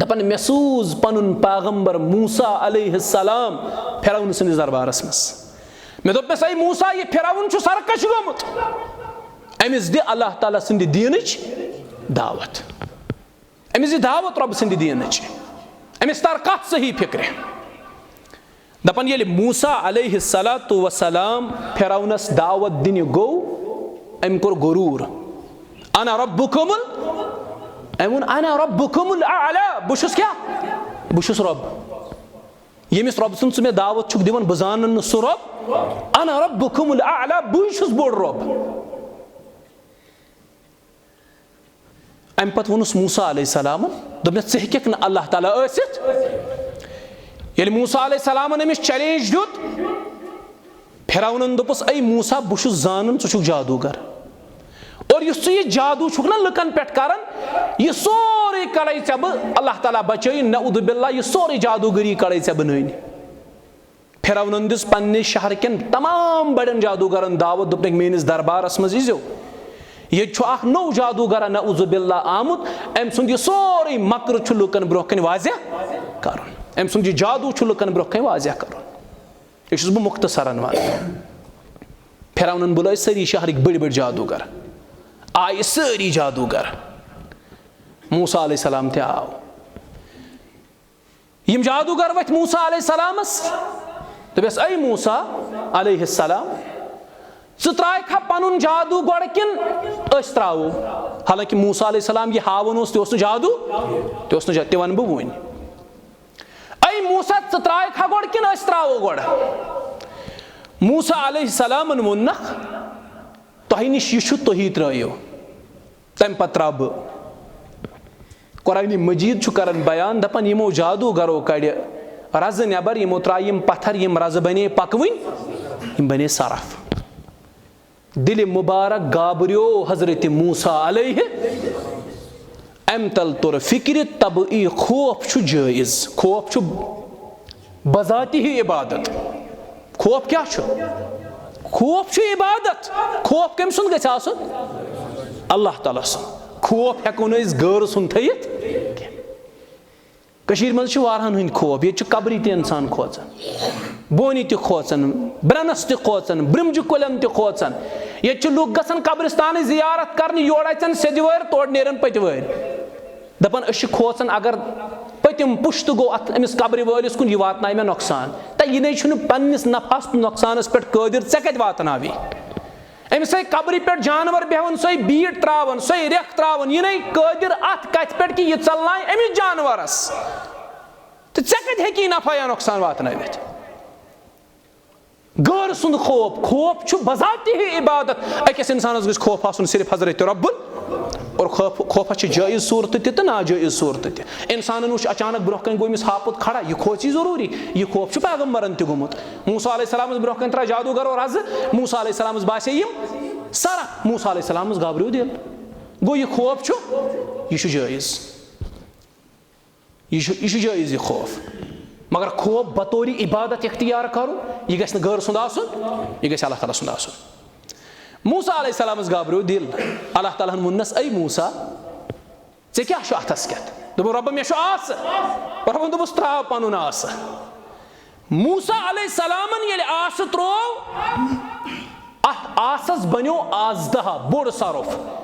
دپان، مےٚ سوٗز پنُن پیغمبر موسیٰ علیہ السلام فرعون سٕنٛدِس دربارس منٛز۔ مےٚ دوٚپمس، اے موسیٰ، یہِ فرعون چھُ سرکش گوٚمُت، أمِس دِ اللہ تعالیٰ سٕنٛدِ دیٖنٕچ دعوت۔ أمِس دِ دعوت رۄب سٕنٛدِ دیٖنٕچ، أمِس تر کتھ صحیح فکرِ۔ دپان، ییٚلہِ موسیٰ علیہ الصلوۃ والسلام فرعونس دعوت دِنہِ گوٚو، أمۍ کوٚر غروٗر، انا ربکم ال-، أمۍ ووٚن، انا ربکم الاعلی، بہٕ چھُس کیٛاہ؟ بہٕ چھُس رۄب۔ ییٚمِس رۄب سُنٛد ژٕ مےٚ دعوت چھُکھ دِوان، بہٕ زانن نہٕ سُہ رۄب۔ انا ربکم الاعلی، بٕے چھُس بوٚڑ رۄب۔ امہِ پتہٕ ووٚنُس موسیٰ علیہ السلامن، دوٚپنس، ژٕ ہیٚککھ نہٕ اللہ تعالیٰ ٲسِتھ۔ ییٚلہِ موسیٰ علیہ السلامن أمِس چیلنج دیُت، فرعونن دوٚپُس، اے موسیٰ، بہٕ چھُس زانان ژٕ چھُکھ جادوگر، اور یُس ژٕ یہِ جادو چھُکھ نہ لُکن پٮ۪ٹھ کران، یہِ سورُے کڑے ژےٚ بہٕ اللہ تعالیٰ بچٲیِن، نعوذ باللہ، یہِ سورُے جادوگری کڑے ژےٚ بہٕ نٲنِتھ۔ فرعونن دِژ پننِس شہر کٮ۪ن تمام بڑٮ۪ن جادوگرن دعوت، دوٚپنکھ، میٲنِس دربارس منٛز ییٖزیو۔ ییٚتہِ چھُ اکھ نوٚو جادوگرا نعوذ باللہ آمُت، أمۍ سُنٛد یہِ سورُے مکر چھُ لُکن برونٛہہ کنہِ واضح کرُن، أمۍ سُنٛد یہِ جادو چھُ لُکن برونٛہہ کنہِ واضح کرُن۔ یہِ چھُس بہٕ مختصرن ونان۔ فرعونن بُلٲے سٲری شہرٕکۍ بٔڑۍ بٔڑۍ جادوگر، آیہِ سٲری جادوگر۔ موسیٰ علیہ السلام تہِ آو۔ یِم جادوگر ؤتھۍ موسیٰ علیہ السلامس، دوٚپس، اے موسیٰ علیہ السلام، ژٕ ترٛاوکھا پنُن جادو گۄڈٕ کِنہٕ أسۍ ترٛاوو؟ حالانکہ موسیٰ علیہ السلام یہِ ہاوان اوس، تہِ اوس نہٕ جادو، تہِ اوس نہٕ جا-، تہِ ونہٕ بہٕ وُنۍ۔ اے موسیٰ، ژٕ ترٛاوکھا گۄڈٕ کِنہٕ أسۍ ترٛاوو گۄڈٕ؟ موسیٰ علیہ السلامن ووٚننکھ، تۄہہِ نِش یہِ چھُ، تُہی ترٛٲیِو۔ تَمہِ پَتہٕ ترٛاو بہٕ۔ قرآنِ مجیٖد چھُ کران بیان، دَپان، یِمو جادوٗگرو کَڑِ رَزٕ نٮ۪بر، یِمو ترٛایہِ یِم پَتھر، یِم رَزٕ بَنے پَکوٕنۍ، یِم بَنے صرف۔ دِلہِ مُبارک گابریو حضرت موسیٰ علیہ۔ اَمہِ تَل توٚر فِکرِ، طبعی خوف چھُ جٲیِز، خوف چھُ بذاتہِ عبادت۔ خوف کیٛاہ چھُ؟ خوف چھُ عبادت۔ خوف کٔمۍ سُنٛد گژھِ آسُن؟ اللہ تعالیٰ سُنٛد۔ خوف ہٮ۪کو نہٕ أسۍ غٲرٕ سُنٛد تھٲیِتھ کینٛہہ۔ کٔشیٖرِ منٛز چھِ واریاہَن ہٕنٛدۍ خوف۔ ییٚتہِ چھِ قبرِ تہِ اِنسان کھوژان، بونہِ تہِ کھوژان، برٛنَس تہِ کھوژان، برٛمجہِ کُلٮ۪ن تہِ کھوژان۔ ییٚتہِ چھِ لُکھ گژھان قبرِستانٕچ زیارت کرنہِ، یورٕ اَژن سیٚدِ وٲرۍ، تورٕ نیرن پٔتۍ وٲرۍ۔ دَپان، أسۍ چھِ کھوژان، اگر پٔتِم پُشتہٕ گوٚو اَتھ أمِس قبرِ وٲلِس کُن، یہِ واتنایہِ مےٚ نۄقصان۔ تہٕ یہِ نے چھُنہٕ پننِس نفعس تہٕ نۄقصانس پٮ۪ٹھ قٲدِر، ژےٚ کَتہِ واتناوِ؟ أمِس ہے قبرِ پٮ۪ٹھ جانور بیٚہوان، سۄے بیٖٹ ترٛاوان، سۄے رٮ۪کھ ترٛاوان، یہِ نے قٲدِر اَتھ کَتھِ پٮ۪ٹھ کہِ یہِ ژَلنایہِ أمِس جانورس۔ تہٕ ژےٚ کَتہِ ہیٚکی نفع یا نۄقصان واتنٲوِتھ؟ غٲر سُنٛد خوف، خوف چھُ بذاتِ عبادت۔ أکِس اِنسانَس گژھِ خوف آسُن صرف حضرت رب ال-، اور خوف، خوفَس چھِ جٲیِز صوٗرتہٕ تہِ تہٕ ناجٲیِز صوٗرتہٕ تہِ۔ اِنسانَن وٕچھ اچانک برونٛہہ کَنہِ گوٚو أمِس ہاپُت کھڑا، یہِ کھوژِ ضروٗری، یہِ خوف چھُ پیغمبرَن تہِ گوٚمُت۔ موسیٰ علیہ السلامَس برونٛہہ کَنہِ ترٛایہِ جادوٗگَر اور رَزٕ، موسیٰ علیہ السلامَس باسے یِم سرپھ، موسیٰ علیہ السلامَس گابریو دِل۔ گوٚو یہِ خوف چھُ، یہِ چھُ جٲیِز۔ یہِ چھُ، یہِ چھُ جٲیِز یہِ خوف، مگر خوف بطورِ عبادت اختیار کرُن، یہِ گژھِ نہٕ غٲر سُنٛد آسُن، یہِ گژھِ اللہ تعالیٰ سُنٛد آسُن۔ موسیٰ علیہ السلامَس گابریو دِل۔ اللہ تعالیٰ ہَن ووٚننَس، "اے موسیٰ، ژےٚ کیٛاہ چھُ اَتھَس کٮ۪تھ؟" دوٚپُن، "رۄبہ، مےٚ چھُ آسہٕ۔" رۄبَن دوٚپُس، "ترٛاو پَنُن آسہٕ۔" موسیٰ علیہ السلامن ییٚلہِ آسہٕ ترٛوو، اتھ آسس بنیو آسدہا بوٚڑ سرپھ۔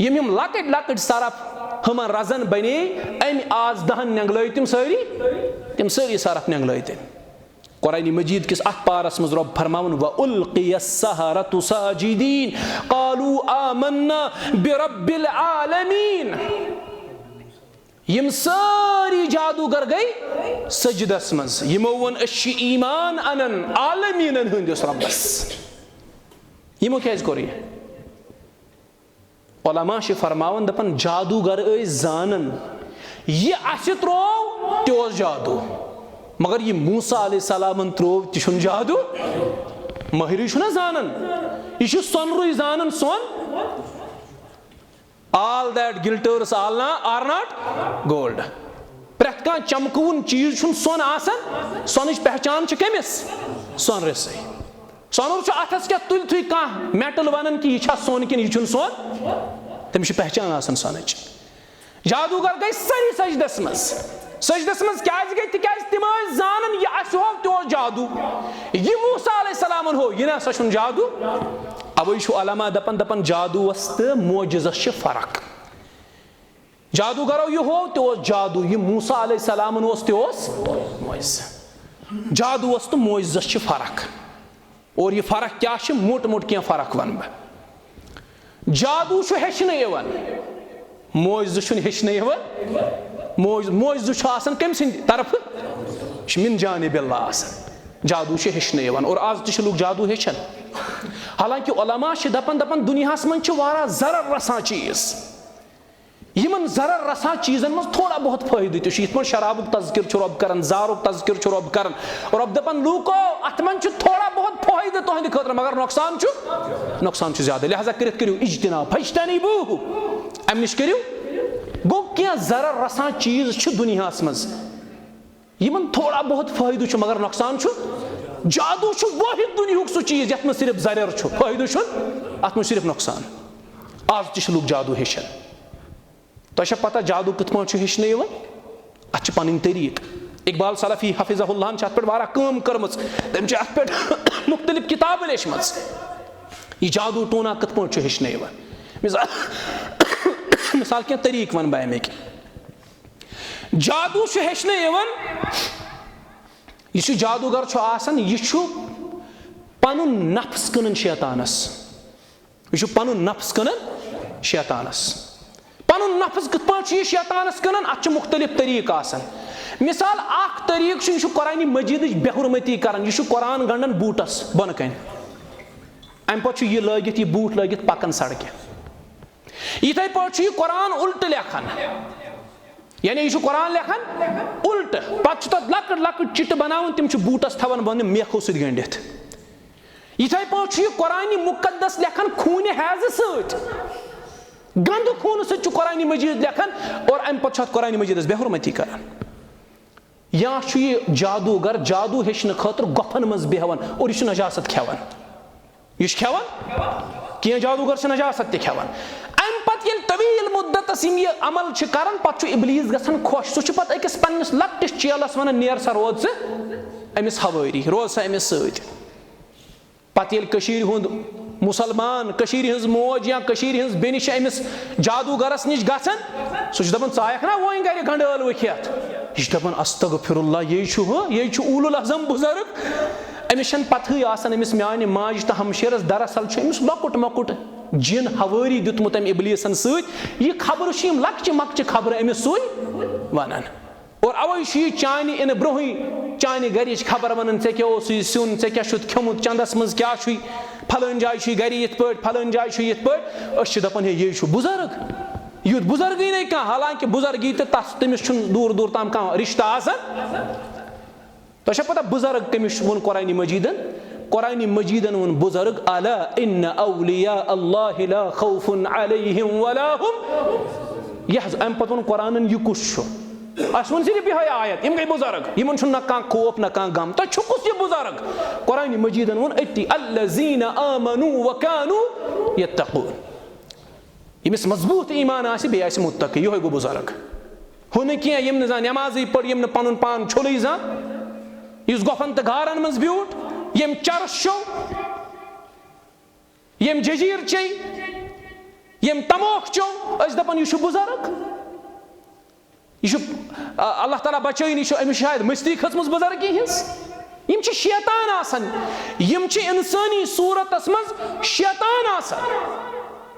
یِم یِم لۄکٕٹۍ لۄکٕٹۍ سرپھ ہُمن رزن بنے، امہِ آسدہن نینگلٲوۍ تِم سٲری، تِم سٲری سرپھ نینگلٲوۍ تٔمۍ۔ قرآن مجید کِس اتھ پارس منٛز رۄب فرماوان، "وَأُلْقِيَ السَّحَرَةُ سَاجِدِينَ قَالُوا آمَنَّا بِرَبِّ الْعَالَمِينَ۔" یِم سٲری جادوگر گٔے سجدس منٛز۔ یِمو ووٚن، "أسۍ چھِ ایمان انان عالمیٖنن ہٕنٛدِس رۄبس۔" یِمو کیازِ کوٚر یہِ؟ علماء چھِ فرماوان، دپان، جادوگر ٲسۍ زانان، یہِ اسہِ ترٛوو، تہِ اوس جادو، مگر یہِ موسیٰ علیہ السلامن ترٛوو، تہِ چھُنہٕ جادو۔ مٲہرٕے چھُنہ زانان، یہِ چھُ سۄنرُے زانان، سۄن۔ All that glitters are not gold۔ پرٛٮ۪تھ کانٛہہ چمکوُن چیٖز چھُنہٕ سۄن آسان۔ سۄنٕچ پہچان چھِ کٔمِس؟ سۄنرِسٕے۔ سۄنُر چھُ اَتھس کٮ۪تھ تُلتھٕے کانٛہہ metal ونان کہِ یہِ چھا سۄن کِنہٕ یہِ چھُنہٕ سۄن۔ تٔمِس چھِ پہچان آسان سۄنٕچ۔ جادوگر گٔے سٲری سجدس منٛز۔ سجدس منٛز کیازِ گٔے؟ تِکیازِ تِم ٲسۍ زانان یہِ اَسہِ ہوو تہِ اوس جادو۔ یہِ موسیٰ علیہ السلامن ہوو، یہِ نہ سا چھُنہٕ جادو۔ اوے چھُ علماء دپان، دپان جادوس تہٕ معجزس چھِ فرق۔ جادوگرو یہِ ہوو تہِ اوس جادو، یہِ موسیٰ علیہ السلامن اوس تہِ اوس معجزٕ۔ جادوس تہٕ معجزس چھِ فرق۔ اور یہِ فرق کیٛاہ چھِ؟ موٚٹ موٚٹ کینٛہہ فرق ونہٕ بہٕ۔ جادو چھُ ہیٚچھنہٕ یِوان، معجزٕ چھُنہٕ ہیٚچھنہٕ یِوان۔ معج-، معجزٕ چھُ آسان کٔمۍ سٕنٛدِ طرفہٕ؟ یہِ چھُ من جانب اللہ آسان۔ جادو چھُ ہیٚچھنہٕ یِوان اور آز تہِ چھِ لُکھ جادو ہیٚچھان۔ حالانکہ علماء چھِ دپان، دپان دُنیاہس منٛز چھِ واریاہ ضرر رسان چیٖز۔ یِمن ضرر رسان چیٖزن منٛز تھوڑا بہت فٲیدٕ تہِ چھُ، یِتھ پٲٹھۍ شرابُک تذکر چھُ رۄب کران، زارُک تذکر چھُ رۄب کران۔ رۄب دپان، لوٗکو، اتھ منٛز چھُ تھوڑا بہت فٲیدٕ تُہنٛدِ خٲطرٕ، مگر نۄقصان چھُ، نۄقصان چھُ زیادٕ۔ لہذا کٔرِتھ کٔرِو اجتناب، فاجتنبوہ، امہِ نِش کٔرِو۔ گوٚو، کینٛہہ ضرر رسان چیٖز چھِ دُنیاہس منٛز، یِمن تھوڑا بہت فٲیدٕ چھُ، مگر نۄقصان چھُ۔ جادو چھُ وٲحد دُنیاہُک سُہ چیٖز یتھ منٛز صرف ضرر چھُ، فٲیدٕ چھُنہٕ، اتھ منٛز صرف نۄقصان۔ آز تہِ چھِ لُکھ جادو ہیٚچھان۔ تۄہہِ چھا پتہ جادو کِتھ پٲٹھۍ چھُ ہیٚچھنہٕ یِوان؟ اتھ چھِ پنٕنۍ طریٖقہٕ۔ اقبال سلفی حفظہ اللہ ہن چھِ اتھ پٮ۪ٹھ واریاہ کٲم کٔرمٕژ۔ تٔمۍ چھِ اتھ پٮ۪ٹھ مُختٔلِف کِتابہٕ لیچھمٕژ۔ یہِ جادو ٹونا کِتھ پٲٹھۍ چھُ ہیٚچھنہٕ یِوان؟ مثال، مثال کینٛہہ طریٖقہٕ ونہٕ بہٕ امِکۍ۔ جادو چھُ ہیٚچھنہٕ یِوان، یُس یہِ جادوگر چھُ آسان، یہِ چھُ پنُن نفس کٕنان شیطانس۔ یہِ چھُ پنُن نفس کٕنان شیطانس۔ پنُن نفس کِتھ پٲٹھۍ چھُ یہِ شیطانس کٕنان؟ اتھ چھِ مُختٔلِف طریٖقہٕ آسان۔ مثال، اکھ طریٖقہٕ چھُ، یہِ چھُ قرآنِ مجیدٕچ بے حرمتی کران، یہِ چھُ قرآن گنڈان بوٗٹس بۄنہٕ کنہِ۔ امہِ پتہٕ چھُ یہِ لٲگِتھ، یہِ بوٗٹ لٲگِتھ پکان سڑکہِ۔ یِتھے پٲٹھۍ چھُ یہِ قرآن الٹہٕ لیکھان، یعنی یہِ چھُ قرآن لیکھان الٹہٕ، پتہٕ چھُ تتھ لۄکٕٹ لۄکٕٹ چِٹہٕ بناوان، تِم چھِ بوٗٹس تھاوان بۄنہٕ میکھو سۭتۍ گٔنڈِتھ۔ یِتھے پٲٹھۍ چھُ یہِ قرآنِ مُقدس لیکھان خوٗنہِ حیضہٕ سۭتۍ، گنٛدٕ خوٗنہٕ سۭتۍ چھُ قرآنِ مجیٖد لیکھان اور امہِ پتہٕ چھُ اتھ قرآنِ مجیٖدس بے حرمتی کران۔ یا چھُ یہِ جادوگر جادو ہیٚچھنہٕ خٲطرٕ گۄپھن منٛز بیٚہوان اور یہِ چھُ نجاست کھٮ۪وان۔ یہِ چھُ کھٮ۪وان؟ کینٛہہ جادوگر چھِ نجاست تہِ کھٮ۪وان۔ امہِ پتہٕ ییٚلہِ طویل مُدتس یِم یہِ عمل چھِ کران، پتہٕ چھُ ابلیس گژھان خۄش۔ سُہ چھُ پتہٕ أکِس پننِس لۄکٹِس چیلس ونان، "نیر سا، روز ژٕ أمِس ہوٲری، روز سا أمِس سۭتۍ۔" پتہٕ ییٚلہِ کٔشیٖرِ ہُنٛد مُسلمان، کٔشیٖرِ ہٕنٛز موج یا کٔشیٖرِ ہٕنٛز بیٚنہِ چھِ أمِس جادوگرس نِش گژھان، سُہ چھُ دپان، "ژٕ آیکھ نا وۄنۍ گرِ گنڈٕ ٲلوٕ کھٮ۪تھ؟" یہِ چھُ دپان، "استغفر اللہ، یے چھُ ہُہ، یے چھُ اولو العزم بُزرگ۔" أمِس چھنہٕ پتہٕے آسان أمِس میانہِ ماجہِ تہٕ ہمشیرس، دراصل چھُ أمِس لۄکُٹ مۄکُٹ جِن ہوٲری دیُتمُت أمۍ ابلیسن سۭتۍ۔ یہِ خبرٕ چھِ یِم لۄکچہِ مۄکچہِ خبرٕ أمِس سُے ونان۔ اور اوے چھُ یہِ چانہِ اِنہٕ برونٛہٕے چانہِ گرِچ خبر ونان، ژےٚ کیٛاہ اوسُے سیُن، ژےٚ کیٛاہ چھُتھ کھیوٚمُت، چندس منٛز کیٛاہ چھُے، فلٲنۍ جایہِ چھُے گرِ یِتھ پٲٹھۍ، فلٲنۍ جایہِ چھُے یِتھ پٲٹھۍ۔ أسۍ چھِ دپان، ہے، یہِ چھُ بُزرگ، یُتھ بُزرگٕے نَے کانٛہہ، حالانکہِ بُزرگی تہٕ تس، تٔمِس چھُنہٕ دوٗر دوٗر تام کانٛہہ رشتہٕ آسان۔ تۄہہِ چھا پتہ بُزرگ کٔمِس ووٚن قرآنِ مجیدن؟ قرآنِ مجیدن ووٚن بُزرگ، الا ان اولیاء اللہ لا خوف علیہم ولا هم یحزنون۔ امہِ پتہٕ ووٚن قرآنن، یہِ کُس چھُ؟ اَسہِ ووٚن صرف یِہوٚے آیت، یِم گٔے بُزرگ، یِمن چھُنہٕ نہ کانٛہہ خوف نہ کانٛہہ غم۔ تۄہہِ چھُ کُس یہِ بُزرگ؟ قرآنِ مجیدن ووٚن أتی، الذین آمنوا وکانوا یتقون۔ ییٚمِس مضبوٗط ایٖمان آسہِ، بیٚیہِ آسہِ مُتقی، یِہوٚے گوٚو بُزرگ۔ ہُہ نہٕ کینٛہہ، یِم نہٕ زانٛہہ نٮ۪مازٕے پٔر، یِم نہٕ پَنُن پان چھوٚلٕے زانٛہہ، یُس گۄپھن تہٕ گارن منٛز بیوٗٹھ، ییٚمۍ چرس چوٚو، ییٚمۍ جٔجیٖر چیٚیہِ، ییٚمۍ تموکھ چوٚو، أسۍ دَپان، یہِ چھُ بُزرگ۔ یہِ چھُ، آ، اللہ تعالیٰ بچٲیِن، یہِ چھُ، أمِس چھِ شاید مٔستی کھٔژمٕژ بُزرگی ہِنٛز۔ یِم چھِ شیطان آسان، یِم چھِ اِنسٲنی صوٗرتس منٛز شیطان آسان،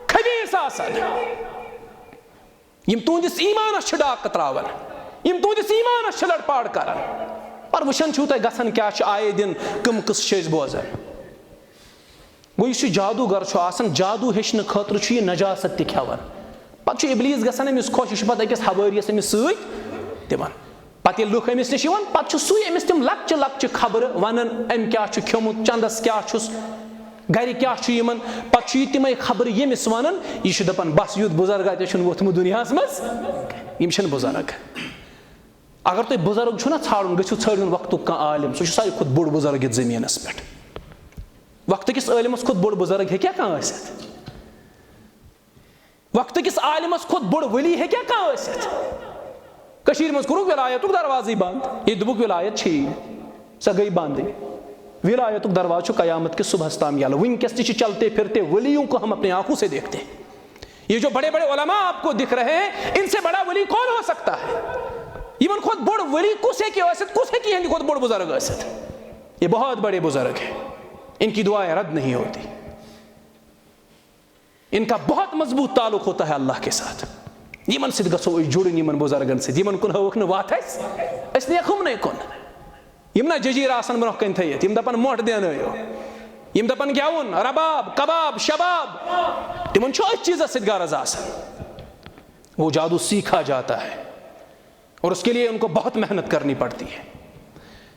خبیٖث آسان، یِم تُہنٛدِس ایٖمانس چھِ ڈاکہٕ ترٛاوان، یِم تُہنٛدِس ایٖمانس چھِ لڑپاڑ کران۔ پر وٕچھان چھِو تُہۍ گژھان کیٛاہ چھُ آیے دِن، کٕم قٕصہٕ چھِ أسۍ بوزان۔ گوٚو، یُس یہِ جادوٗگر چھُ آسان، جادوٗ ہیٚچھنہٕ خٲطرٕ چھُ یہِ نجاست تہِ کھٮ۪وان۔ پتہٕ چھُ ابلیٖس گژھان أمِس خۄش، یہِ چھُ پتہٕ أکِس حوٲرِیَس أمِس سۭتۍ دِوان۔ پتہٕ ییٚلہِ لُکھ أمِس نِش یِوان، پتہٕ چھُ سُے أمِس تِم لۄکچہِ لۄکچہِ خبرٕ ونان، أمۍ کیٛاہ چھُ کھیوٚمُت، چندس کیٛاہ چھُس، گرِ کیٛاہ چھُ یِمن۔ پتہٕ چھُ یہِ تِمے خبرٕ ییٚمِس ونان، یہِ چھُ دپان، بس، یُتھ بُزرگا تہِ چھُنہٕ ووٚتھمُت دُنیاہس منٛز، یِم چھِنہٕ بُزرگ۔ اگر تۄہہِ بُزرگ چھُو نا ژھانٛڈُن، گٔژھِو ژھٲنٛڈِوُن وقتُک کانٛہہ عالم، سُہ چھُ ساروی کھۄتہٕ بوٚڑ بُزرگ یَتھ زٔمیٖنَس پٮ۪ٹھ۔ وقتہٕ کِس عٲلمَس کھۄتہٕ بوٚڑ بُزرگ ہیٚکیٛاہ کانٛہہ ٲسِتھ؟ وقتہٕ کِس عالمَس کھۄتہٕ بوٚڑ ؤلی ہیٚکیٛاہ کانٛہہ ٲسِتھ؟ کٔشیٖرِ منٛز کوٚرُکھ وِلایتُک دروازٕے بنٛد، ییٚتہِ دوٚپُکھ وِلایت چھیی نہٕ، سۄ گٔے بنٛدٕے۔ وِلایتُک دروازٕ چھُ قیامت کِس صُبحَس تام یَلہٕ۔ وٕنکیٚس تہِ چھِ چلتے پھرتے ولیوں کو ہم اپنے آنکھوں سے دیکھتے ہیں۔ یہ جو بڑے بڑے علماء آپ کو دکھ رہے ہیں، ان سے بڑا ولی کون ہو سکتا ہے؟ یمن کھۄتہٕ بوٚڑ ولی کُس ہیٚکہِ ٲسِتھ، کُس ہیٚکہِ یِہنٛدِ کھۄتہٕ بوٚڑ بُزرگ ٲسِتھ؟ یہ بہت بڑے بزرگ ہیں، ان کی دعائیں رد نہیں ہوتی، ان کا بہت مضبوط تعلق ہوتا ہے اللہ کے ساتھ۔ یمن سۭتۍ گژھو أسۍ جُڑٕنۍ، یمن بُزرگن سۭتۍ، یمن کُن ہٲوٕکھ نہٕ وَتھ اَسہِ، أسۍ نیکھ یِمنٕے کُن۔ یِم نہ جٔجیٖر آسَن برونٛہہ کَنہِ تھٲیِتھ، یِم دَپَن مۄٹھ دینٲیِو، یِم دَپَن گٮ۪وُن، رباب، کباب، شباب، تِمَن چھُ أتھۍ چیٖزَس سۭتۍ غرض آسان۔ وہ جادو سیکھا جاتا ہے اور اس کے لیے ان کو بہت محنت کرنی پڑتی ہے۔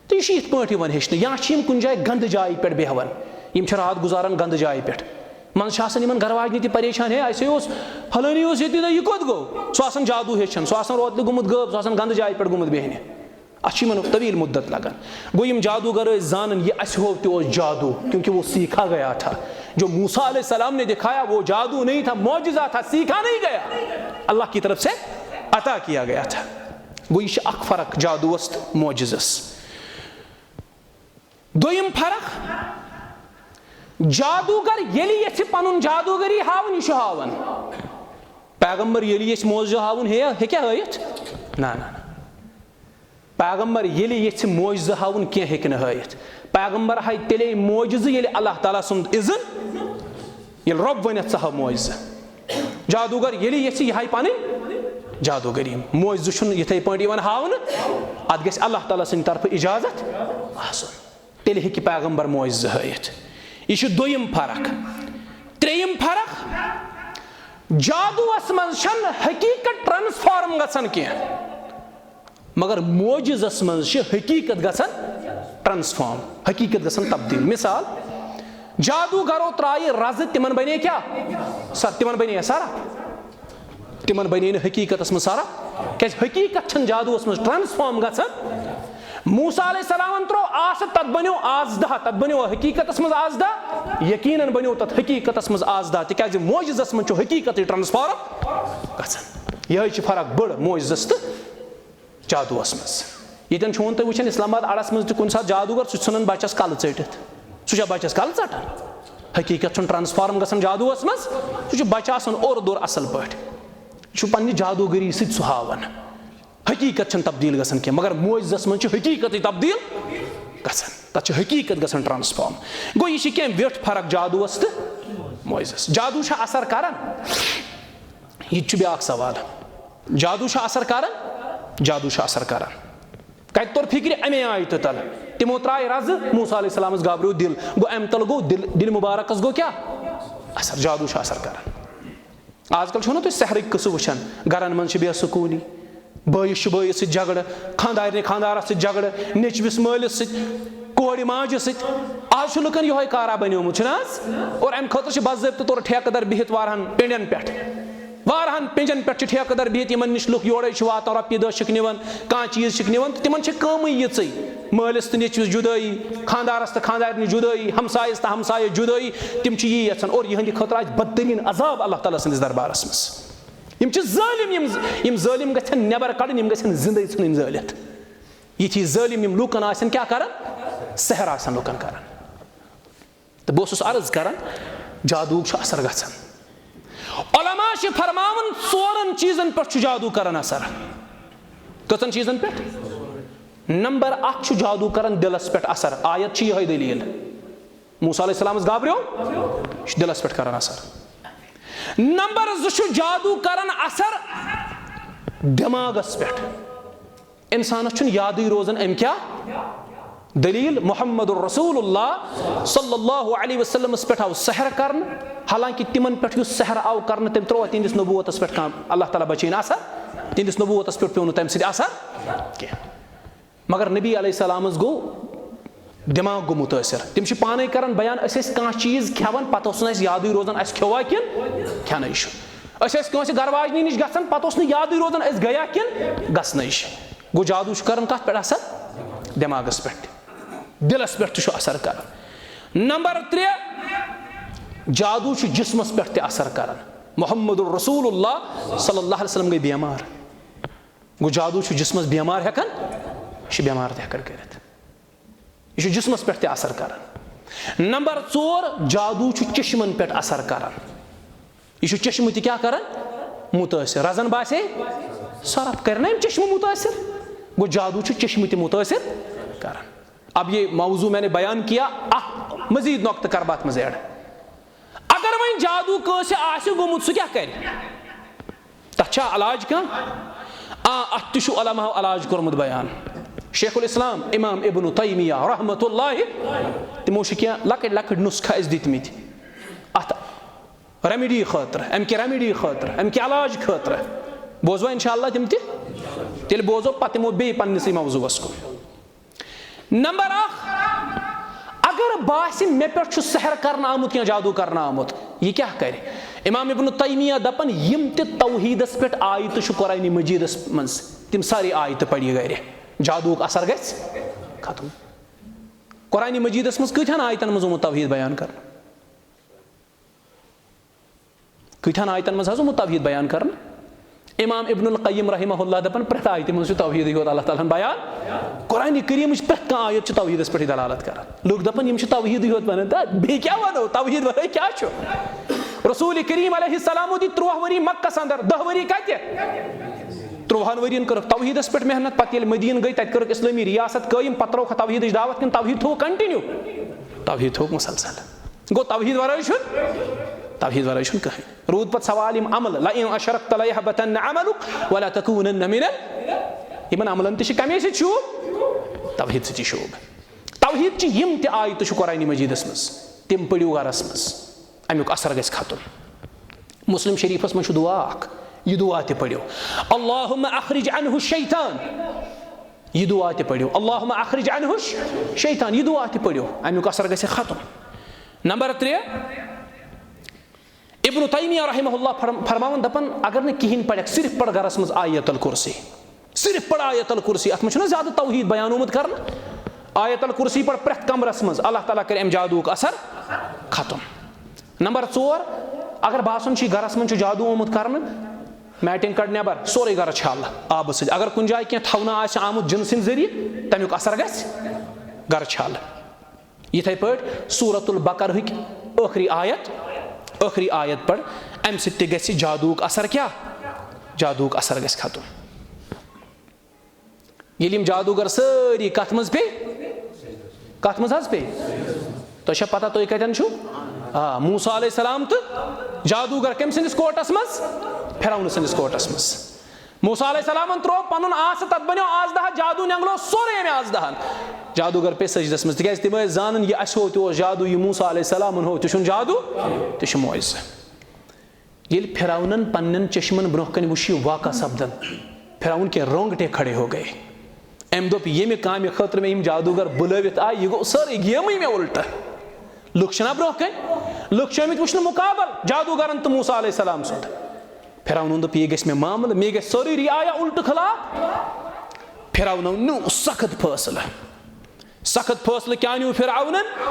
تہٕ یہِ چھُ یِتھ پٲٹھۍ یِوان ہیٚچھنہٕ، یا چھِ یِم کُنہِ جایہِ گنٛدٕ جایہِ پٮ۪ٹھ بیٚہوان، یِم چھِ راتھ گُزاران گنٛدٕ جایہِ پٮ۪ٹھ۔ منٛزٕ چھِ آسان یِمَن گرٕ واجنہِ تہِ پریشان، ہے، اَسے اوس پھلٲنی اوس ییٚتی، نہ یہِ کوٚت گوٚو؟ سُہ آسان جادو ہیٚچھان، سُہ آسان روتلہِ گوٚمُت غٲب، سُہ آسان گنٛدٕ جایہِ پٮ۪ٹھ گوٚمُت بیٚہنہِ۔ اَتھ چھِ یِمَن طویل مدت لگان۔ گوٚو، یِم جادوگر ٲسۍ زانان، یہِ اَسہِ ہوو تہِ اوس جادو، کیونکہ وہ سیکھا گیا تھا۔ جو موسیٰ علیہ السلام نے دکھایا، وہ جادو نہیں تھا، معجزہ تھا، سیکھا نہیں گیا، اللہ کی طرف سے عطا کیا گیا تھا۔ گوٚو، یہِ چھِ اکھ فرق جادوَس تہٕ معجزَس۔ دوٚیِم فرق، جادوگر ییٚلہِ یژھِ پنُن جادوگری ہاوُن، یہِ چھُ ہاوان۔ پیغمبر ییٚلہِ یژھِ معجزٕ ہاوُن، ہے، ہیٚکیٛاہ ہٲوِتھ؟ نہ، نہ، نہ۔ پیغمبر ییٚلہِ یژھِ معجزٕ ہاوُن، کینٛہہ ہیٚکہِ نہٕ ہٲوِتھ۔ پیغمبر ہاوِ تیٚلے معجزٕ، ییٚلہِ اللہ تعالیٰ سُنٛد اذن، ییٚلہِ رۄب ونٮ۪تھ، ژٕ ہاو معجزٕ۔ جادوگر ییٚلہِ یژھِ، یہِ ہاوِ پنٕنۍ جادوگری۔ معجزٕ چھُنہٕ یِتھے پٲٹھۍ یِوان ہاونہٕ، اتھ گژھِ اللہ تعالیٰ سٕنٛدِ طرفہٕ اجازت آسُن۔ تیٚلہِ ہیٚکہِ پیغمبر معجزٕ ہٲوِتھ۔ یہِ چھُ دوٚیِم فرق۔ ترٛیٚیِم فرق، جادوٗوَس منٛز چھَنہٕ حقیٖقت transform گژھان کینٛہہ، مگر معجزَس منٛز چھِ حقیٖقت گژھان transform، حقیٖقت گژھان تبدیٖل۔ مثال، جادوٗگرو ترٛایہِ رَزٕ، تِمَن بنے کیٛاہ؟ سر، تِمَن بنے سرف۔ تِمن بنے نہٕ حقیٖقتس منٛز سرف، کیازِ حقیٖقت چھنہٕ جادوٗوس منٛز transform گژھان۔ موسیٰ علیہ السلامن ترٛوو آسہٕ، تتھ بنیو آسدہ، تتھ بنیو حقیٖقتس منٛز آسدہ، یقیٖنن بنیو تتھ حقیٖقتس منٛز آسدہ، تِکیازِ معجزس منٛز چھُ حقیٖقتٕے transform گژھان۔ یِہوٚے چھِ فرق بٔڑ معجزس تہٕ جادوٗوس منٛز۔ ییٚتٮ۪ن چھُ وۄنۍ تُہۍ وٕچھان، اسلام آباد اڑس منٛز تہِ کُنہِ ساتہٕ جادوٗگر، سُہ چھُ ژھٕنان بچس کلہٕ ژٔٹِتھ۔ سُہ چھا بچس کلہٕ ژٹان؟ حقیٖقت چھُنہٕ transform گژھان جادوٗوس منٛز، سُہ چھُ بچہٕ آسان اورٕ دورٕ اصل پٲٹھۍ۔ یہِ چھُ پننہِ جادوٗگٔری سۭتۍ سُہ ہاوان۔ حقیٖقت چھَنہٕ تبدیٖل گژھان کینٛہہ، مگر معجزس منٛز چھِ حقیٖقتٕے تبدیٖل گژھان۔ تَتھ چھِ حقیٖقت گژھان transform۔ گوٚو، یہِ چھِ کینٛہہ ویوٚٹھ فرق جادوٗوَس تہٕ معجزس۔ جادوٗ چھا اثر کران؟ یہِ تہِ چھُ بیٛاکھ سوال۔ جادوٗ چھا اثر کران؟ جادو چھُ اثر کران۔ کتہِ توٚر فکرِ؟ امے آیتہٕ تل۔ تِمو ترٛایہِ رزٕ، موسیٰ علیہ السلامس گابریو دِل۔ گوٚو، امہِ تل گوٚو دِل، دِلہِ مبارکس گوٚو کیٛاہ؟ اثر۔ جادو چھُ اثر کران۔ آز کل چھِو نا تُہۍ سحرٕکۍ قصہٕ وٕچھان، گرن منٛز چھِ بے سکوٗنی، بٲیِس چھُ بٲیِس سۭتۍ جھگڑٕ، خانٛدارنہِ خانٛدارس سۭتۍ جھگڑٕ، نیٚچوِس مٲلِس سۭتۍ، کورِ ماجہِ سۭتۍ۔ آز چھُ لُکن یِہوٚے کارا بنیومُت، چھُنہٕ حظ؟ اور امہِ خٲطرٕ چھِ باضٲبطہٕ طور ٹھیکہٕ در بِہِتھ واریاہن پِنڈٮ۪ن پٮ۪ٹھ۔ واریاہن پِنجن پٮ۪ٹھ چھِ ٹھیکہٕ در بِہِتھ، یِمن نِش لُکھ یورے چھِ واتان، رۄپیہِ دہ چھِکھ نِوان، کانٛہہ چیٖز چھِکھ نِوان، تہٕ تِمن چھِ کٲمٕے یِژٕے، مٲلِس تہٕ نیٚچوِس جُدٲیی، خانٛدارس تہٕ خانٛدارنہِ جُدٲیی، ہمسایس تہٕ ہمسایس جُدٲیی۔ تِم چھِ یی یژھان، اور یِہنٛدِ خٲطرٕ آسہِ بدترین عذاب اللہ تعالیٰ سٕنٛدِس دربارس منٛز۔ یِم چھِ ظٲلِم، یِم، یِم ظٲلِم گژھن نٮ۪بر کڑٕنۍ، یِم گژھن زندے ژھٕنٕنۍ زٲلِتھ۔ یِتھی ظٲلِم یِم لُکن آسن کیٛاہ کران؟ سحر آسن لُکن کران۔ تہٕ بہٕ اوسُس عرض کران، جادوٗ چھُ اثر گژھان۔ علماء چھِ فرماوان، ژورن چیٖزن پٮ۪ٹھ چھُ جادوٗ کران اثر۔ کٔژن چیٖزن پٮ۪ٹھ؟ نمبر اکھ چھُ جادوٗ کران دِلس پٮ۪ٹھ اثر۔ آیت چھِ یِہوٚے دٔلیٖل۔ موسیٰ علیہ السلامس گابریو، یہِ چھُ دِلس پٮ۪ٹھ کران اثر۔ نمبر زٕ چھُ جادوٗ کران اثر دٮ۪ماغس پٮ۪ٹھ۔ انسانس چھُنہٕ یادٕے روزان أمۍ کیٛاہ؟ دٔلیٖل، محمد رسول اللہ صلی اللہ علیہ وسلمس پٮ۪ٹھ آو سحر کرنہٕ، حالانکہ تِمن پٮ۪ٹھ یُس سحر آو کرنہٕ، تٔمۍ ترٛوو تِہنٛدِس نبوتس پٮ۪ٹھ کانٛہہ، اللہ تعالیٰ بچٲیِن اثر، تِہنٛدِس نبوتس پٮ۪ٹھ پیوٚو نہٕ تَمہِ سۭتۍ اثر کینٛہہ۔ مگر نبی علیہ السلامس گوٚو دٮ۪ماغ گوٚو مُتٲثر۔ تِم چھِ پانے کران بیان، أسۍ ٲسۍ کانٛہہ چیٖز کھٮ۪وان، پتہٕ اوس نہٕ اَسہِ یادٕے روزان اَسہِ کھیوٚوا کِنہٕ کھٮ۪نَے چھُ۔ أسۍ ٲسۍ کٲنٛسہِ گرٕ واجنہِ نِش گژھان، پتہٕ اوس نہٕ یادٕے روزان أسۍ گٔیا کِنہٕ گژھنَے چھِ۔ گوٚو، جادوٗ چھُ کران کتھ پٮ۪ٹھ اثر؟ دٮ۪ماغس پٮ۪ٹھ تہِ، دِلس پٮ۪ٹھ تہِ چھُ اثر کران۔ نمبر ترٛےٚ، جادوٗ چھُ جسمس پٮ۪ٹھ تہِ اثر کران۔ محمد رسول اللہ صلی اللہ علیہ وسلم گٔے بیمار۔ گوٚو، جادوٗ چھُ جسمس بیمار ہٮ۪کان، یہِ چھُ بیمار تہِ ہٮ۪کان کٔرِتھ۔ یہِ چھُ جسمس پٮ۪ٹھ تہِ اثر کران۔ نمبر ژور، جادوٗ چھُ چشمن پٮ۪ٹھ اثر کران۔ یہِ چھُ چشمہٕ تہِ کیٛاہ کران؟ مُتٲثر۔ رزن باسے سۄرپھ، کرِ نا أمۍ چشمہٕ مُتٲثر؟ گوٚو، جادوٗ چھُ چشمہٕ تہِ مُتٲثر کران۔ اب یہ موضوع میں نے بیان کیا، اکھ مزید نقطہٕ کرٕ بہٕ اتھ منٛز add۔ اگر وۄنۍ جادوٗ کٲنٛسہِ آسہِ گوٚمُت، سُہ کیٛاہ کرِ؟ تتھ چھا علاج کانٛہہ؟ آ، اتھ تہِ چھُ علماہو علاج کوٚرمُت بیان۔ شیخ الاسلام امام ابن تیمیہ رحمۃ اللہ، تِمو چھِ کینٛہہ لۄکٕٹۍ لۄکٕٹۍ نُسخہٕ اَسہِ دِتمٕتۍ اتھ remedy خٲطرٕ، امہِ کہِ remedy خٲطرٕ، امہِ کہِ علاج خٲطرٕ۔ بوزوا انشاءاللہ تِم تہِ؟ تیٚلہِ بوزو پتہٕ یِمو بیٚیہِ پننِسٕے موضوعس کُن۔ نمبر اکھ، اگر باسہِ مےٚ پٮ۪ٹھ چھُ سحر کرنہٕ آمُت یا جادوٗ کرنہٕ آمُت، یہِ کیٛاہ کرِ؟ امام ابن تیمیہ دپان، یِم تہِ توحیٖدس پٮ۪ٹھ آیتہٕ چھُ قرآن مجیدس منٛز، تِم سارے آیتہٕ پرِ گرِ، جادوٗک اثر گژھِ ختم۔ قرآن مجیدس منٛز کۭتہن آیتن منٛز آمُت توحیٖد بیان کرنہٕ؟ کۭتہن آیتن منٛز حظ آمُت توحیٖد بیان کرنہٕ؟ امام ابن القیم رحمہ اللہ دپان، پرٛٮ۪تھ آیتہِ منٛز چھُ توحیٖدٕے یوت اللہ تعالیٰ ہن بیان۔ قرآن کریٖمٕچ پرٛٮ۪تھ کانٛہہ آیت چھِ توحیٖدس پٮ۪ٹھٕے دلالت کران۔ لُکھ دپان، یِم چھِ توحیٖدٕے یوت ونان، تہٕ بیٚیہِ کیٛاہ ونو؟ توحیٖد ورٲے کیٛاہ چھُ؟ رسول کریم علیہ السلامو دِتۍ ترٛوہ ؤری مکس اندر، دہ ؤری کتہِ؟ ترٛوہن ؤرین کٔرٕکھ توحیٖدس پٮ۪ٹھ محنت، پتہٕ ییٚلہِ مدیٖنہٕ گٔے، تتہِ کٔرٕکھ اسلٲمی ریاست قٲیِم، پتہٕ ترٛووکھ توحیٖدٕچ دعوت کِنہٕ توحیٖد تھوٚوُکھ continue؟ توحیٖد تھوٚوُکھ مسلسل۔ گوٚو، توحیٖد ورٲے چھُنہٕ، توحیٖد ورٲے چھُنہٕ کٕہٕنۍ۔ روٗد پتہٕ سوال یِم عمل، لئن اشرکت لیحبطن عملک ولتکونن من ال-، یِمن عملن تہِ چھِ کمے سۭتۍ شوٗب؟ توحیٖد سۭتی شوٗب۔ توحیٖد چہِ یِم تہِ آیتہٕ چھِ قرآن مجیدس منٛز، تِم پٔرِو گرس منٛز، امیُک اثر گژھِ ختم۔ مسلم شریفس منٛز چھُ دعا اکھ، یہِ دعا تہِ پٔرِو، اللہم اخرج عنہ الشیطان۔ یہِ دعا تہِ پٔرِو، اللہم اخرج عنہ الشیطان، یہِ دعا تہِ پٔرِو، امیُک اثر گژھِ ختم۔ نمبر ترٛےٚ، ابن تیمیہ رحمہ اللہ فرم-، فرماوان دپان، اگر نہٕ کِہیٖنۍ پرکھ، صرف پڑھ گرس منٛز آیت الکرسی، صرف پڑھ آیت الکرسی۔ اتھ منٛز چھُنہ زیادٕ توحیٖد بیان آمُت کرنہٕ؟ آیت الکرسی پڑھ پرٛٮ۪تھ کمرس منٛز، اللہ تعالیٰ کرِ امہِ جادوٗک اثر ختم۔ نمبر ژور، اگر باسان چھُ یہِ گرس منٛز چھُ جادوٗ آمُت کرنہٕ، میٹنگ کڑ نٮ۪بر، سورُے گرٕ چھل آبہٕ سۭتۍ۔ اگر کُنہِ جایہِ کینٛہہ تھاونہٕ آسہِ آمُت جِنہٕ سٕنٛدِ ذٔریعہٕ، تمیُک اثر گژھِ گرٕ چھل۔ یِتھے پٲٹھۍ سورۃ البقرہٕکۍ ٲخری آیت، ٲخری آیت پڑھ، امہِ سۭتۍ تہِ گژھِ جادوٗک اثر کیٛاہ؟ جادوٗک اثر گژھِ ختم۔ ییٚلہِ یِم جادوٗگر سٲری کتھ منٛز پیٚیہِ؟ کتھ منٛز حظ پیٚیہِ؟ تۄہہِ چھا پتہ تُہۍ کتٮ۪ن چھِو؟ آ، موسیٰ علیہ السلام تہٕ جادوٗگر کٔمۍ سٕنٛدِس کورٹس منٛز؟ فرعون سٕنٛدِس کورٹس منٛز۔ موسیٰ علیہ السلامن ترٛوو پنُن آسہٕ، تتھ بنیو آسہٕ دہا، جادو نینگلو سورُے امہِ آسہٕ دہن۔ جادوگر پیٚیہِ سجدس منٛز، تِکیازِ تِم ٲسۍ زانان، یہِ اسہِ ہو تہِ اوس جادو، یہِ موسیٰ علیہ السلامن ہو تہِ چھُنہٕ جادو، تہِ چھُ معجزٕ۔ ییٚلہِ فرعونن پننٮ۪ن چشمن برونٛہہ کنہِ وُچھ یہِ واقعہ سپدان، فرعون کے رونگٹے کھڑے ہو گئے۔ أمۍ دوٚپ، ییٚمہِ کامہِ خٲطرٕ مےٚ یِم جادوگر بُلٲوِتھ آے، یہِ گوٚو سٲرٕے گیمٕے مےٚ اُلٹہٕ۔ لُکھ چھِنہ برونٛہہ کنہِ، لُکھ چھِ آمٕتۍ وٕچھنہٕ مُقابل جادوگرن تہٕ موسیٰ علیہ السلام سُنٛد۔ فرعونن دوٚپ، یہِ گژھِ مےٚ معاملہٕ، مےٚ گژھِ سٲرٕے رعایا اُلٹہٕ خلاف۔ فرعونن نیوٗ سخت فٲصلہٕ۔ سخت فٲصلہٕ کیٛاہ نیوٗ فرعونن؟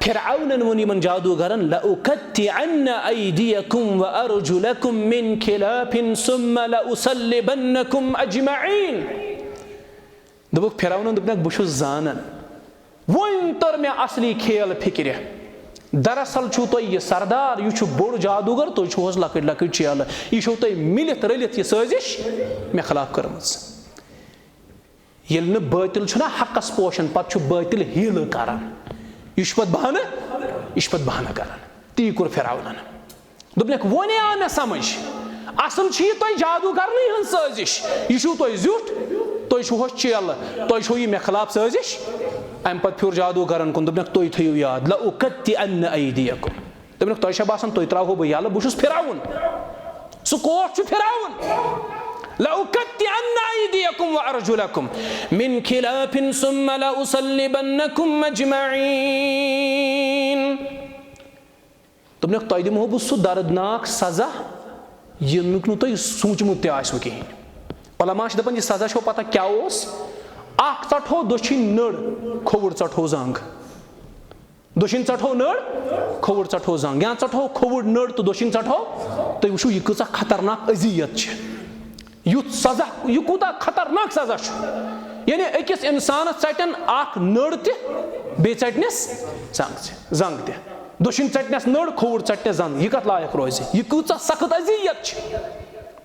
فرعونن ووٚن یِمن جادوگرن، "لَأُقَطِّعَنَّ أَيْدِيَكُمْ وَأَرْجُلَكُمْ مِنْ خِلَافٍ ثُمَّ لَأُصَلِّبَنَّكُمْ أَجْمَعِينَ۔" دوٚپُکھ، فرعونن دوٚپنکھ، بہٕ چھُس زانان، وۄنۍ تٔر مےٚ اصلی کھیل فکرِ۔ دراصل چھُو تۄہہِ یہِ سردار، یہِ چھُ بوٚڑ جادوگر، تُہۍ چھِو حظ لۄکٕٹۍ لۄکٕٹۍ چیلہٕ۔ یہِ چھُو تۄہہِ مِلِتھ رٔلِتھ یہِ سٲزِش مےٚ خلاف کٔرمٕژ۔ ییٚلہِ نہٕ بٲطِل چھُنہ حقس پوشان، پتہٕ چھُ بٲطِل حیلہٕ کران۔ یہِ چھُ پتہٕ بہانہٕ، یہِ چھُ پتہٕ بہانہٕ کران۔ تی کوٚر فرعونن۔ دوٚپنکھ، وۄنۍ آو مےٚ سمجھ، اصل چھِ یہِ تۄہہِ جادوگرنٕے ہٕنٛز سٲزِش۔ یہِ چھُو تۄہہِ زیُٹھ، تُہۍ چھِو ہوٚچھ چیلہٕ، تۄہہِ چھو یہِ مےٚ خلاف سٲزِش۔ امہِ پتہٕ پھیوٗر جادوگرن کُن، دوٚپنکھ، تُہۍ تھٲیِو یاد، "لَأُقَطِّعَنَّ أَيْدِيَكُمْ۔" دوٚپنکھ، تۄہہِ چھا باسان تُہۍ ترٛاوہو بہٕ یَلہٕ؟ بہٕ چھُس فرعون۔ سُہ کوٹھ چھُ فرعون۔ "لَأُقَطِّعَنَّ أَيْدِيَكُمْ وَأَرْجُلَكُمْ مِنْ خِلَافٍ ثُمَّ لَأُصَلِّبَنَّكُمْ أَجْمَعِينَ۔" دوٚپنکھ، تۄہہِ دِمہو بہٕ سُہ دردناک سزا، ییٚمیُک نہٕ تۄہہِ سوٗنٛچمُت تہِ آسِوٕ کِہیٖنۍ۔ علماء چھِ دَپان، یہِ سزا چھو پتہ کیٛاہ اوس؟ اکھ ژَٹہو دٔچھِنۍ نٔر، کھووُر ژَٹہو زنٛگ۔ دٔچھِنۍ ژَٹہو نٔر، کھووُر ژَٹہو زنٛگ۔ یا ژَٹہو کھووُر نٔر تہٕ دٔچھِنۍ ژَٹہو۔ تُہۍ وٕچھِو، یہِ کۭژاہ خطرناک اذیت چھِ۔ یُتھ سزا، یہِ کوٗتاہ خطرناک سزا چھُ۔ یعنی أکِس اِنسانَس ژَٹن اکھ نٔر تہِ، بیٚیہِ ژَٹنَس زنٛگ تہِ، زنٛگ تہِ۔ دٔچھِنۍ ژَٹنَس نٔر، کھووُر ژَٹنَس زنٛگ۔ یہِ کَتھ لایق روزِ؟ یہِ کۭژاہ سخت اذیت چھِ۔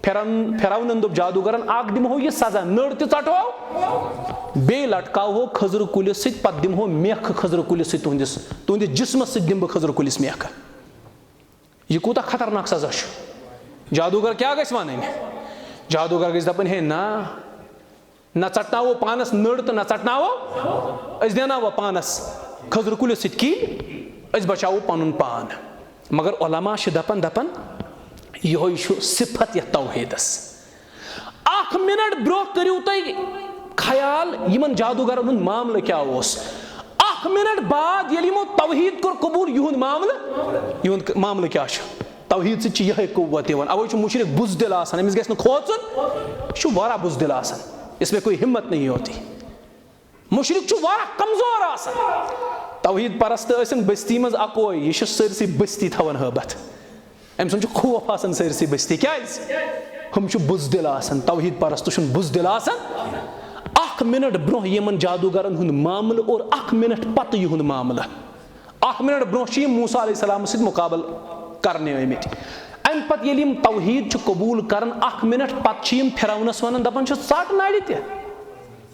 فرعون، فرعونن دوٚپ جادوگرن، اکھ دِمہو یہِ سزا، نٔر تہِ ژَٹہو، بیٚیہِ لٹکاوہو کھٔزرٕ کُلِس سۭتۍ، پتہٕ دِمہو میکھٕ کھٔزرٕ کُلِس سۭتۍ تُہنٛدِس، تُہنٛدِس جسمس سۭتۍ دِمہٕ بہٕ کھٔزرٕ کُلِس میکھٕ۔ یہِ کوٗتاہ خطرناک سزا چھُ؟ جادوگر کیٛاہ گژھِ وَنٕنۍ؟ جادوگر گژھِ دَپٕنۍ، ہے نا، نہ ژَٹناوو پانَس نٔر تہٕ نہ ژَٹناوو، أسۍ دیٛاناوو پانَس کھٔزرٕ کُلِس سۭتۍ کِلۍ، أسۍ بچاوو پَنُن پان۔ مگر علماء چھِ دَپان، دَپان، یِہوٚے چھُ صفت یَتھ توحیٖدَس۔ اَکھ مِنٹ برٛونٛہہ کٔرِو تُہۍ خیال، یِمَن جادوگرَن ہُنٛد معاملہٕ کیٛاہ اوس۔ اَکھ مِنٹ بعد ییٚلہِ یِمو توحیٖد کوٚر قبوٗل، یِہُنٛد معاملہٕ، یِہُنٛد معاملہٕ کیٛاہ چھُ؟ توحیٖد سۭتۍ چھِ یِہوٚے قوت یِوان۔ اَوَے چھُ مُشرِک بُزدِل آسان، أمِس گژھِ نہٕ کھوژُن، یہِ چھُ واریاہ بُزدِل آسان، اس میں کوئی ہمت نہیں ہوتی۔ مُشرِک چھُ واریاہ کمزور آسان۔ توحیٖد پرست ٲسِن بستی منٛز اَکوے، یہِ چھُ سٲرسٕے بستی تھاوان ہٲبتھ۔ أمۍ سُنٛد چھُ خوف آسان سٲرسٕے بستی۔ کیٛازِ؟ ہُم چھِ بُزدِل آسان، توحیٖد پرست چھُنہٕ بُزدِل آسان۔ اَکھ مِنٹ برٛونٛہہ یِمَن جادوگرَن ہُنٛد معاملہٕ اور اَکھ مِنٹ پتہٕ یِہُنٛد معاملہٕ۔ اکھ منٹ برونٛہہ چھِ یِم موسیٰ علیہ السلام سۭتۍ مُقابلہٕ کرنہِ آمٕتۍ۔ اَمہِ پتہٕ ییٚلہِ یِم توحیٖد چھِ قبوٗل کران، اکھ منٹ پتہٕ چھِ یِم فرعونس ونان، دپان چھِس، "ژٹ نرِ تہِ،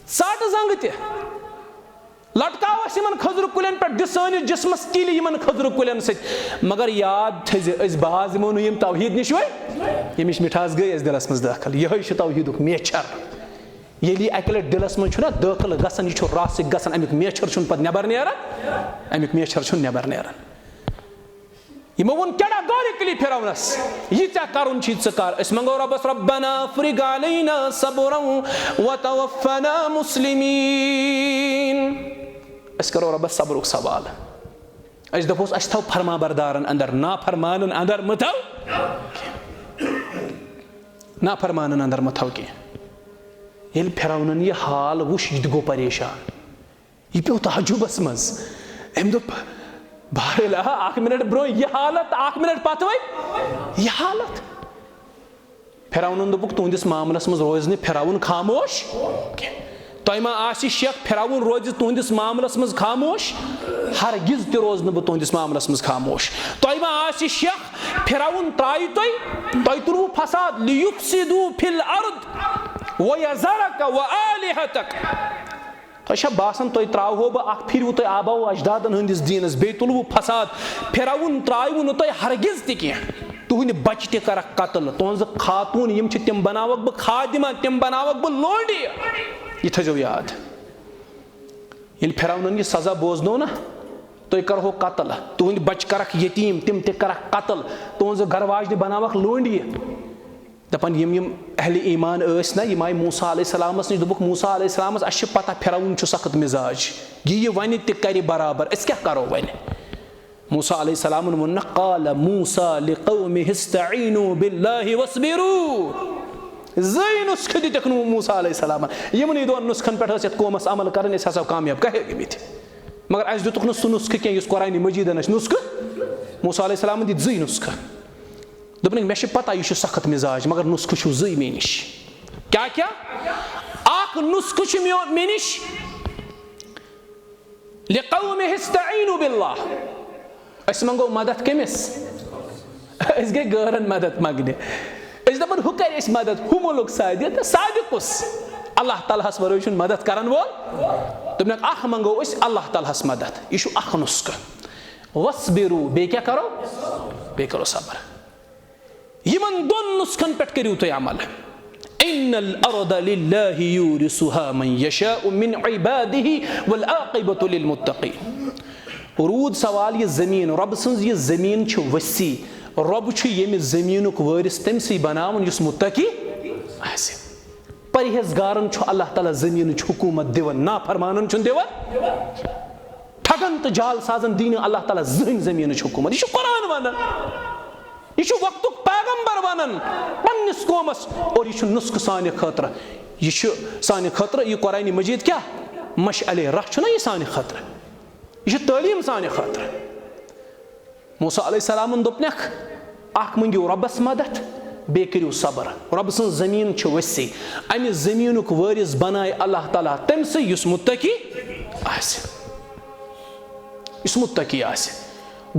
ژٹ زنٛگہٕ تہِ، لٹکاو اَسہِ یِمن کھٔزرٕ کُلٮ۪ن پٮ۪ٹھ، دِ سٲنِس جسمس کِلۍ یِمن کھٔزرٕ کُلٮ۪ن سۭتۍ۔" مگر یاد تھٲیزِ، أسۍ باز یِمو نہٕ یِم توحیٖد نِش وۄنۍ، ییٚمِچ مِٹھاس گٔے اَسہِ دِلس منٛز دٲخل۔ یِہوٚے چھُ توحیٖدُک میچھر۔ ییٚلہِ یہِ اَکہِ لَٹہِ دِلَس منٛز چھُنہ دٲخٕل گژھان، یہِ چھُ راسِخ گژھان، اَمیُک میچھر چھُنہٕ پَتہٕ نٮ۪بَر نیران، اَمیُک میچھر چھُنہٕ نٮ۪بَر نیران۔ یِمو ووٚن categorically فرعونَس، "یہِ ژےٚ کَرُن چھُے، ژٕ کَر۔ أسۍ منٛگو رۄبَس، ربنا افرغ علینا صبرا وتوفنا مسلمین۔" أسۍ کَرو رۄبَس صبرُک سوال۔ أسۍ دَپوس، اَسہِ تھاو فرما بردارَن اَندَر، نافرمانَن اَندَر مہٕ تھاو۔ نافرمانن اندر مہ تھاو کینٛہہ۔ ییٚلہِ فرعونن یہِ حال وُچھ، یہِ تہِ گوٚو پریشان، یہِ پیوٚو تعجبس منٛز۔ أمۍ دوٚپ، "بہرحال، آ، اکھ منٹ برونٛہہ یہِ حالت، اکھ منٹ پتہٕ وۄنۍ یہِ حالت۔" فرعونن دوٚپُکھ، "تُہنٛدِس معاملس منٛز روزِ نہٕ فرعون خاموش کینٛہہ۔ تۄہہِ ما آسہِ شک فرعون روزِ تُہنٛدِس معاملس منٛز خاموش؟ ہرگز تہِ روزٕ نہٕ بہٕ تُہنٛدِس معاملس منٛز خاموش۔ تۄہہِ ما آسہِ شک فرعون ترٛایہِ تۄہہِ، تۄہہِ تُلوٕ فساد، لیفسدوا فی الارض ویذرک وآلہتک۔ تۄہہِ چھا باسان تۄہہِ ترٛاوہو بہٕ اکھ پھِرِو تۄہہِ آباو اجدادن ہٕنٛدِس دیٖنس، بیٚیہِ تُلوٕ فساد؟ فرعون ترٛایوٕ نہٕ تۄہہِ ہرگز تہِ کینٛہہ۔" تُہٕنٛدۍ بچہِ تہِ کرکھ قتل، تُہٕنٛزٕ خاتوٗن یِم چھِ تِم بناوکھ بہٕ خادمہ، تِم بناوکھ بہٕ لونڈی۔ یہِ تھٲیزیو یاد۔ ییٚلہِ فرعونن یہِ سزا بوزنو نہ، تُہۍ کرہو قتل، تُہٕنٛدۍ بچہِ کرکھ یتیٖم، تِم تہِ کرکھ قتل، تُہٕنٛزٕ گرٕ واجنہِ بناوکھ لونڈی۔ دپان یِم یِم اہل ایمان ٲسۍ نہ، یِم آیہِ موسیٰ علیہ السلامس نِش، دوٚپُکھ موسیٰ علیہ السلامس، اسہِ چھِ پتہ فرعون چھُ سخت مزاج، یہِ یہِ ونہِ تہِ کرِ برابر، أسۍ کیٛاہ کرو وۄنۍ؟ موسیٰ علیہ السلامن ووٚن نہ، قال موسیٰ لقومہ استعینوا باللہ واصبروا۔ زٕے نسخہٕ دِتکھ نہٕ موسیٰ علیہ السلامن۔ یِمنٕے دۄن نسخن پٮ۪ٹھ ٲسۍ یتھ قومس عمل کرٕنۍ، أسۍ ہسا کامیاب کہے گٔمٕتۍ۔ مگر اسہِ دِتُکھ نہٕ سُہ نسخہٕ کینٛہہ یُس قرآن مجیدن اسہِ نسخہٕ۔ موسیٰ علیہ السلامن دِتۍ زٕے نسخہٕ۔ دوٚپنکھ، مےٚ چھِ پتہ یہِ چھُ سخت مزاج، مگر نسخہٕ چھُو زٕے مےٚ نِش۔ کیٛاہ کیٛاہ؟ اکھ نسخہٕ چھُ میون، مےٚ نِش، لقومہ استعینوا باللہ۔ أسۍ منٛگو مدد کٔمِس؟ أسۍ گٔے غٲرن مدد منٛگنہِ۔ أسۍ دپان، ہُہ کرِ اَسہِ مدد، ہُہ مُلک سادِ تہٕ سادِ کُس؟ اللہ تعالیٰ ہس ورٲے چھُنہٕ مدد کرن وول۔ دوٚپنکھ، اکھ منٛگو أسۍ اللہ تعالیٰ ہس مدد، یہِ چھُ اکھ نسخہٕ۔ واصبروا، بیٚیہِ کیٛاہ کرو؟ بیٚیہِ کرو صبر۔ یِمن دۄن نسخن پٮ۪ٹھ کٔرِو تُہۍ عمل۔ ان الارض للہ یورثها من یشاء من عبادہ والعاقبۃ للمتقین۔ روٗد سوال، یہِ زٔمیٖن، رۄبہٕ سٕنٛز یہِ زٔمیٖن چھِ وسیع۔ رۄب چھُ ییٚمہِ زٔمیٖنُک وٲرِث تٔمۍ سٕے بناوان یُس متقی آسہِ۔ پرہیزگارن چھُ اللہ تعالیٰ زٔمیٖنٕچ حکوٗمت دِوان، نافرمانن چھُنہٕ دِوان۔ ٹھگن تہٕ جعل سازن دی نہٕ اللہ تعالیٰ زٕہٕنۍ زٔمیٖنٕچ حکوٗمت۔ یہِ چھُ قرآن ونان، یہِ چھُ وقتُک پیغمبر ونان پننِس قومس، اور یہِ چھُ نسخہٕ سانہِ خٲطرٕ۔ یہِ چھُ سانہِ خٲطرٕ، یہِ قرآن مجید کیٛاہ؟ مشعلِ راہ چھُنہ یہِ سانہِ خٲطرٕ؟ یہِ چھِ تعلیٖم سانہِ خٲطرٕ۔ موسیٰ علیہ السلامن دوٚپنکھ، اکھ مٔنگِو رۄبس مدد، بیٚیہِ کٔرِو صبر۔ رۄبہٕ سٕنٛز زٔمیٖن چھِ وسیع، امہِ زٔمیٖنُک وٲرِث بنایہِ اللہ تعالیٰ تٔمۍ سٕے یُس متقی آسہِ، یُس متقی آسہِ۔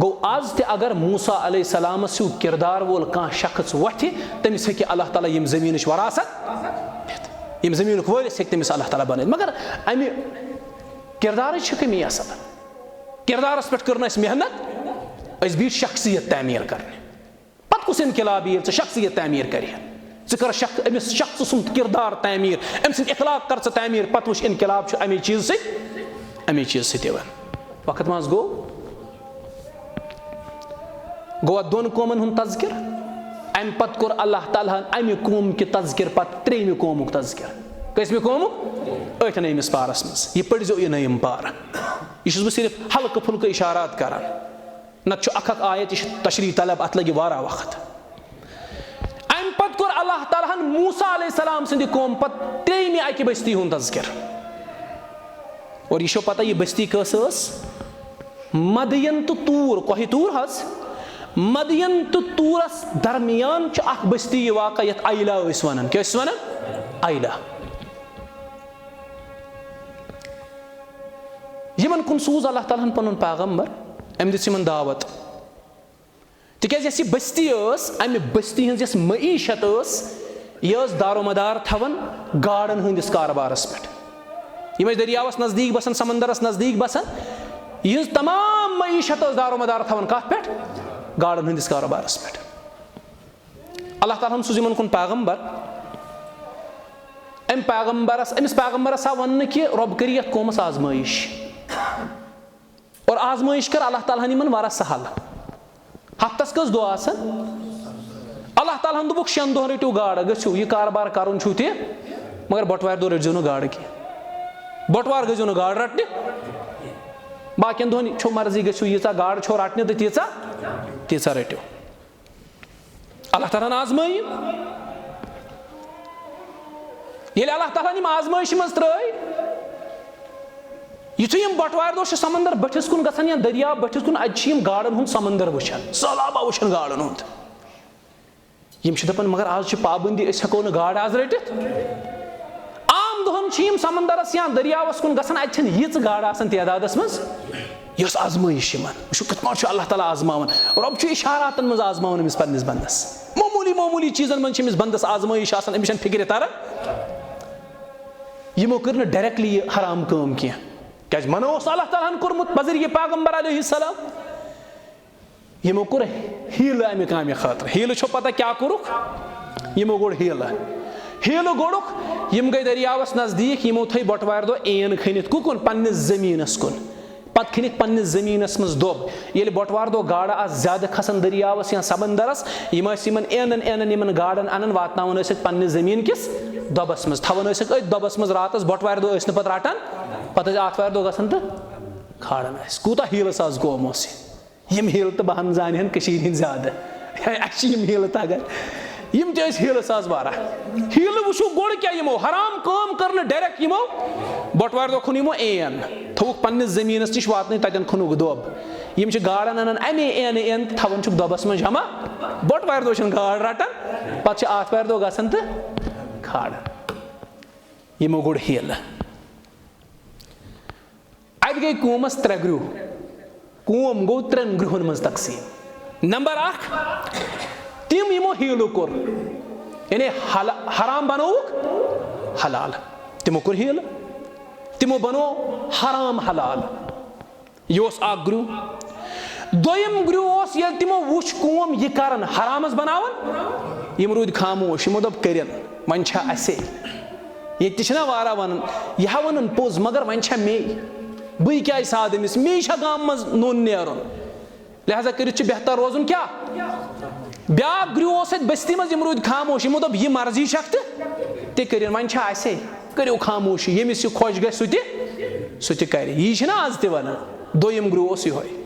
گوٚو، از تہِ اگر موسیٰ علیہ السلامس ہیوٗ کردار وول کانٛہہ شخص وۄتھِ، تٔمِس ہیٚکہِ اللہ تعالیٰ ییٚمہِ زٔمیٖنٕچ وراثت دِتھ، ییٚمہِ زٔمیٖنُک وٲرِث ہیٚکہِ تٔمِس اللہ تعالیٰ بنٲوِتھ۔ مگر امہِ کردارٕچ چھِ کٔمی آسان۔ کردارس پٮ۪ٹھ کٔر نہٕ اَسہِ محنت، أسۍ بیٖٹھۍ شخصیت تعمیٖر کرنہِ۔ پتہٕ کُس انقلاب ییٚلہِ ژٕ شخصیت تعمیٖر کرِ؟ ژٕ کر شخ-، أمِس شخص سُنٛد کردار تعمیٖر، أمۍ سٕنٛدۍ اخلاق کر ژٕ تعمیٖر، پتہٕ وٕچھ انقلاب چھُ اَمے چیٖز سۭتۍ، اَمے چیٖز سۭتۍ یِوان۔ وقت ما حظ گوٚو؟ گوٚو اَتھ دۄن قومن ہُنٛد تذکر، اَمہِ پتہٕ کوٚر اللہ تعالیٰ ہن اَمہِ قوم کہِ تذکر پتہٕ ترٛیٚیِمہِ قومُک تذکر۔ کٔژمہِ قومُک؟ أتھۍ نٔیمِس پارس منٛز۔ یہِ پٔرۍزیو یہِ نٔیِم پارٕ۔ یہِ چھُس بہٕ صرف ہلکہٕ پھُلکہٕ اشارات کران۔ نتہٕ چھُ اکھ اکھ آیت، یہِ چھُ تشریح طلب، اتھ لگہِ واریاہ وقت۔ امہِ پتہٕ کوٚر اللہ تعالیٰ ہن موسیٰ علیہ السلام سٕنٛدِ قوم پتہٕ ترٛیٚیمہِ اکہِ بستی ہُنٛد تذکر۔ اور یہِ چھو پتہ، یہِ بستی کٲژ ٲس؟ مدین تہٕ طور، کوہہِ طور حظ۔ مدین تہٕ طورس درمیان چھِ اکھ بستی یہِ واقع، یتھ ایلہ ٲسۍ ونان۔ کیٛاہ ٲسۍ ونان؟ ایلہ۔ یِمن کُن سوٗز اللہ تعالیٰ ہن پنُن پیغمبر، أمۍ دِژ یِمن دعوت۔ تِکیٛازِ یۄس یہِ بستی ٲس، امہِ بستی ہٕنٛز یۄس معیشت ٲس، یہِ ٲس دارومدار تھاوان گاڈن ہٕنٛدِس کاربارس پٮ۪ٹھ۔ یِم ٲسۍ دٔریاوس نزدیٖک بسان، سمندرس نزدیٖک بسان، یِہٕنٛز تمام معیشت ٲس دارومدار تھاوان کتھ پٮ۪ٹھ؟ گاڈن ہٕنٛدِس کاربارس پٮ۪ٹھ۔ اللہ تعالیٰ ہن سوٗز یِمن کُن پیغمبر۔ أمۍ پیغمبرس، أمِس پیغمبرس آو وننہٕ کہِ رۄب کٔرِ یتھ قومس آزمٲیش۔ اور آزمٲیش کٔر اللہ تعالیٰ ہن یِمن واریاہ سہل۔ ہفتس کٔژ دۄہ آسان؟ اللہ تعالیٰ ہن دوٚپُکھ، شٮ۪ن دۄہن رٔٹِو گاڈٕ، گٔژھِو، یہِ کاربار کرُن چھُو تہِ، مگر بٹوارِ دۄہ رٔٹزیو نہٕ گاڈٕ کینٛہہ۔ بٹوار گٔژھزیو نہٕ گاڈٕ رٹنہِ۔ باقین دۄہن چھو مرضی، گٔژھِو، ییٖژاہ گاڈٕ چھو رٹنہِ تہٕ تیٖژاہ، تیٖژاہ رٔٹِو۔ اللہ تعالیٰ ہن آزمٲیِن۔ ییٚلہِ اللہ تعالیٰ ہن یِم آزمٲیشہِ منٛز ترٲے، یُتھُے یِم بٹوارِ دۄہ چھِ سمندر بٔٹھِس کُن گژھان یا دٔریاو بٔٹھِس کُن، اَتہِ چھِ یِم گاڈن ہُنٛد سمندر وٕچھان، سہلابہ وٕچھان گاڈن ہُنٛد۔ یِم چھِ دپان، مگر آز چھِ پابندی، أسۍ ہٮ۪کو نہٕ گاڈٕ آز رٔٹِتھ۔ عام دۄہن چھِ یِم سمندرس یا دٔریاوس کُن گژھان، اتہِ چھنہٕ ییٖژ گاڈٕ آسان تعدادس منٛز، یۄس آزمٲیش یِمن۔ وٕچھِو، کِتھ پٲٹھۍ چھُ اللہ تعالیٰ آزماوان۔ رۄب چھُ اشاراتن منٛز آزماوان أمِس، پننِس بندس۔ معموٗلی معموٗلی چیٖزن منٛز چھِ أمِس بندس آزمٲیش آسان، أمِس چھنہٕ فکرِ تران۔ یِمو کٔر نہٕ directly یہِ حرام کٲم کینٛہہ، کیازِ منع اوس اللہ تعالیٰ ہن کوٚرمُت بذریعہ پیغمبر علیہ السلام۔ یِمو کوٚر حیلہٕ اَمہِ کامہِ خٲطرٕ۔ حیلہٕ چھو پتہ کیٛاہ کوٚرُکھ؟ یِمو گوٚڑ حیلہٕ۔ حیلہٕ گوٚڑُکھ، یِم گٔے دٔریاوَس نزدیٖک، یِمو تھٲے بَٹوارِ دۄہ عین کھٔنِتھ۔ کُکُن؟ پننِس زٔمیٖنَس کُن۔ پتہٕ کھٔنِکھ پننِس زٔمیٖنَس منٛز دۄب۔ ییٚلہِ بَٹوارِ دۄہ گاڈٕ آسہٕ زیادٕ کھسان دٔریاوَس یا سمندرَس، یِم ٲسۍ یِمَن عینَن عینَن یِمَن گاڈَن اَنان، واتناوان ٲسِکھ پننِس زٔمیٖن کِس دۄبَس منٛز، تھاوان ٲسِکھ أتھۍ دۄبَس منٛز راتَس، بَٹوارِ دۄہ ٲسۍ نہٕ پَتہٕ رَٹان، پَتہٕ ٲسۍ آتھوارِ دۄہ گژھان تہٕ کھالان ٲسۍ۔ کوٗتاہ حیلہٕ ساز قوم اوس یہِ۔ یِم حیلہٕ تہٕ بہانہٕ زانہِ ہن کٔشیٖرِ ہِنٛدۍ زیادٕ۔ ہے، اَسہِ چھِ یِم حیلہٕ تَگان۔ یِم تہِ ٲسۍ حیلہٕ ساز واریاہ۔ حیلہٕ وٕچھِو گۄڈٕ کیٛاہ یِمو، حرام کٲم کٔر نہٕ direct یِمو۔ بَٹوارِ دۄہ کھوٚن یِمو عین، تھوٚوُکھ پنٛنِس زٔمیٖنَس نِش واتنٕے، تَتٮ۪ن کھوٚنُکھ دۄب۔ یِم چھِ گاڈَن اَنان اَمے عینہٕ عین تہٕ تھاوان چھُکھ دۄبَس منٛز جمع۔ بَٹوارِ دۄہ چھِنہٕ گاڈ رَٹان، پَتہٕ چھِ آتھوارِ دۄہ گژھان تہٕ کھالان۔ یِمو گوٚڑ حیلہٕ۔ اَتہِ گٔے قومَس ترٛےٚ گروہ۔ قوم گوٚو ترٛٮ۪ن گروہَن منٛز تقسیٖم۔ نمبر اکھ، تِم یِمو حیلہٕ کوٚر، یعنی حل-، حرام بنووُکھ حلال۔ تِمو کوٚر حیلہٕ، تِمو بنوو حرام حلال۔ یہِ اوس اکھ گروہ۔ دوٚیِم گروہ اوس، ییٚلہِ تِمو وُچھ قوم یہِ کران، حرامس بناوان، یِم روٗدۍ خاموش، یِمو دوٚپ، کٔرِن، وۄنۍ چھا اسے؟ ییٚتہِ تہِ چھِنہ واریاہ ونان، یہِ ہا ونان پوٚز، مگر وۄنۍ چھا مے؟ بٕے کیازِ سادٕ أمِس؟ مے چھا گامہٕ منٛز نوٚن نیرُن؟ لہذا کٔرِتھ چھُ بہتر روزُن کیٛاہ؟ بیٛاکھ گرٛوٗپ اوس اَتہِ بستی منٛز، یِم روٗدۍ خاموش، یِمو دوٚپ، یہِ مرضی چھکھ تہٕ تہِ کٔرِن، وۄنۍ چھا اَسے؟ کٔرِو خاموشی، ییٚمِس یہِ خۄش گژھِ سُہ تہِ، سُہ تہِ کرِ۔ یی چھِنہ آز تہِ ونان، دوٚیِم گرٛوٗپ اوس یِہوٚے۔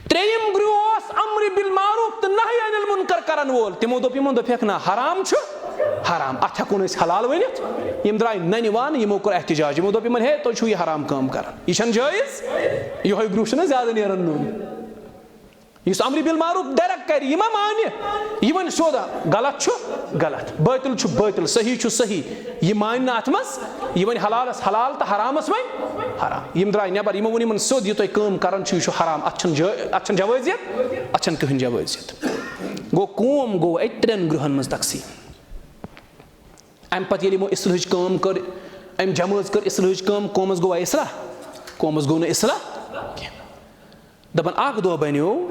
ترٛیٚیِم گرٛوٗپ اوس امر بالمعروف تہٕ نہی عن المنکر کرن وول۔ تِمو دوٚپ یِمن، دوٚپکھ، نہ، حرام چھُ حرام، اتھ ہٮ۪کو نہٕ أسۍ حلال ؤنِتھ۔ یِم درٛاے ننہِ وانہٕ، یِمو کوٚر احتجاج، یِمو دوٚپ یِمن، ہے، تُہۍ چھِو یہِ حرام کٲم کران، یہِ چھَنہٕ جٲیز۔ یِہوٚے گرٛوٗپ چھُنہ زیادٕ نیران نوٚن۔ یُس امر بالمعروف direct کرِ، یہِ ما مانہِ؟ یہِ وَنہِ سیوٚد، غلط چھُ غلط، باطل چھُ باطل، صحیح چھُ صحیح۔ یہِ مانہِ نہٕ اتھ منٛز، یہِ وَنہِ حلالس حلال تہٕ حرامس وَنہِ حرام۔ یِم درٛاے نٮ۪بر، یِمو ووٚن یِمن سیوٚد، یہِ تُہۍ کٲم کران چھِو، یہِ چھُ حرام، اتھ چھَنہٕ جٲ-، اتھ چھَنہٕ جوٲزیت، اتھ چھَنہٕ کٕہٕنۍ جوٲزیت۔ گوٚو، قوم گوٚو اَتہِ ترٛٮ۪ن گروہن منٛز تقسیٖم۔ امہِ پتہٕ ییٚلہِ یِمو اصلٲحٕچ کٲم کٔر، أمۍ جمٲژ کٔر اصلٲحٕچ کٲم، قومس گوٚوا اصلاح؟ قومس گوٚو نہٕ اصلاح کینٛہہ۔ دَپان، اَکھ دۄہ بَنیو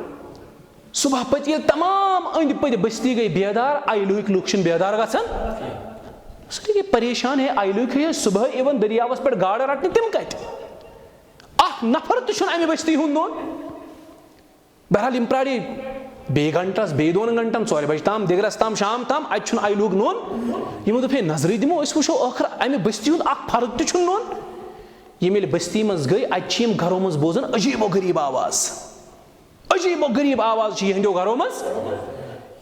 صُبح پَتہٕ، ییٚلہِ تمام أنٛدۍ پٔتۍ بستی گٔے بیدار، اَیلُہٕکۍ لُکھ چھِنہٕ بیدار گژھان۔ سٲری گٔے پریشان، ہے، اَیلُہٕکۍ ہے صُبحٲے یِوان دٔریاوَس پٮ۪ٹھ گاڈٕ رَٹنہِ، تِم کَتہِ؟ اَکھ نفر تہِ چھُنہٕ اَمہِ بستی ہُنٛد نوٚن۔ بہرحال، یِم پرٛارے بیٚیہِ گھنٹَس، بیٚیہِ دۄن گھنٹَن، ژورِ بَجہِ تام، دِگرَس تام، شام تام، اَتہِ چھُنہٕ اَیلُہُک نوٚن۔ یِمو دوٚپ، ہے، نظرٕے دِمو، أسۍ وٕچھو ٲخٕر اَمہِ بستی ہُنٛد اَکھ فرد تہِ چھُنہٕ نوٚن۔ یِم ییٚلہِ بستی منٛز گٔے، اَتہِ چھِ یِم گرو منٛز بوزان عجیٖب و غریٖب آواز۔ عجیٖب و غریٖب آواز چھِ یِہنٛدیو گرو منٛز۔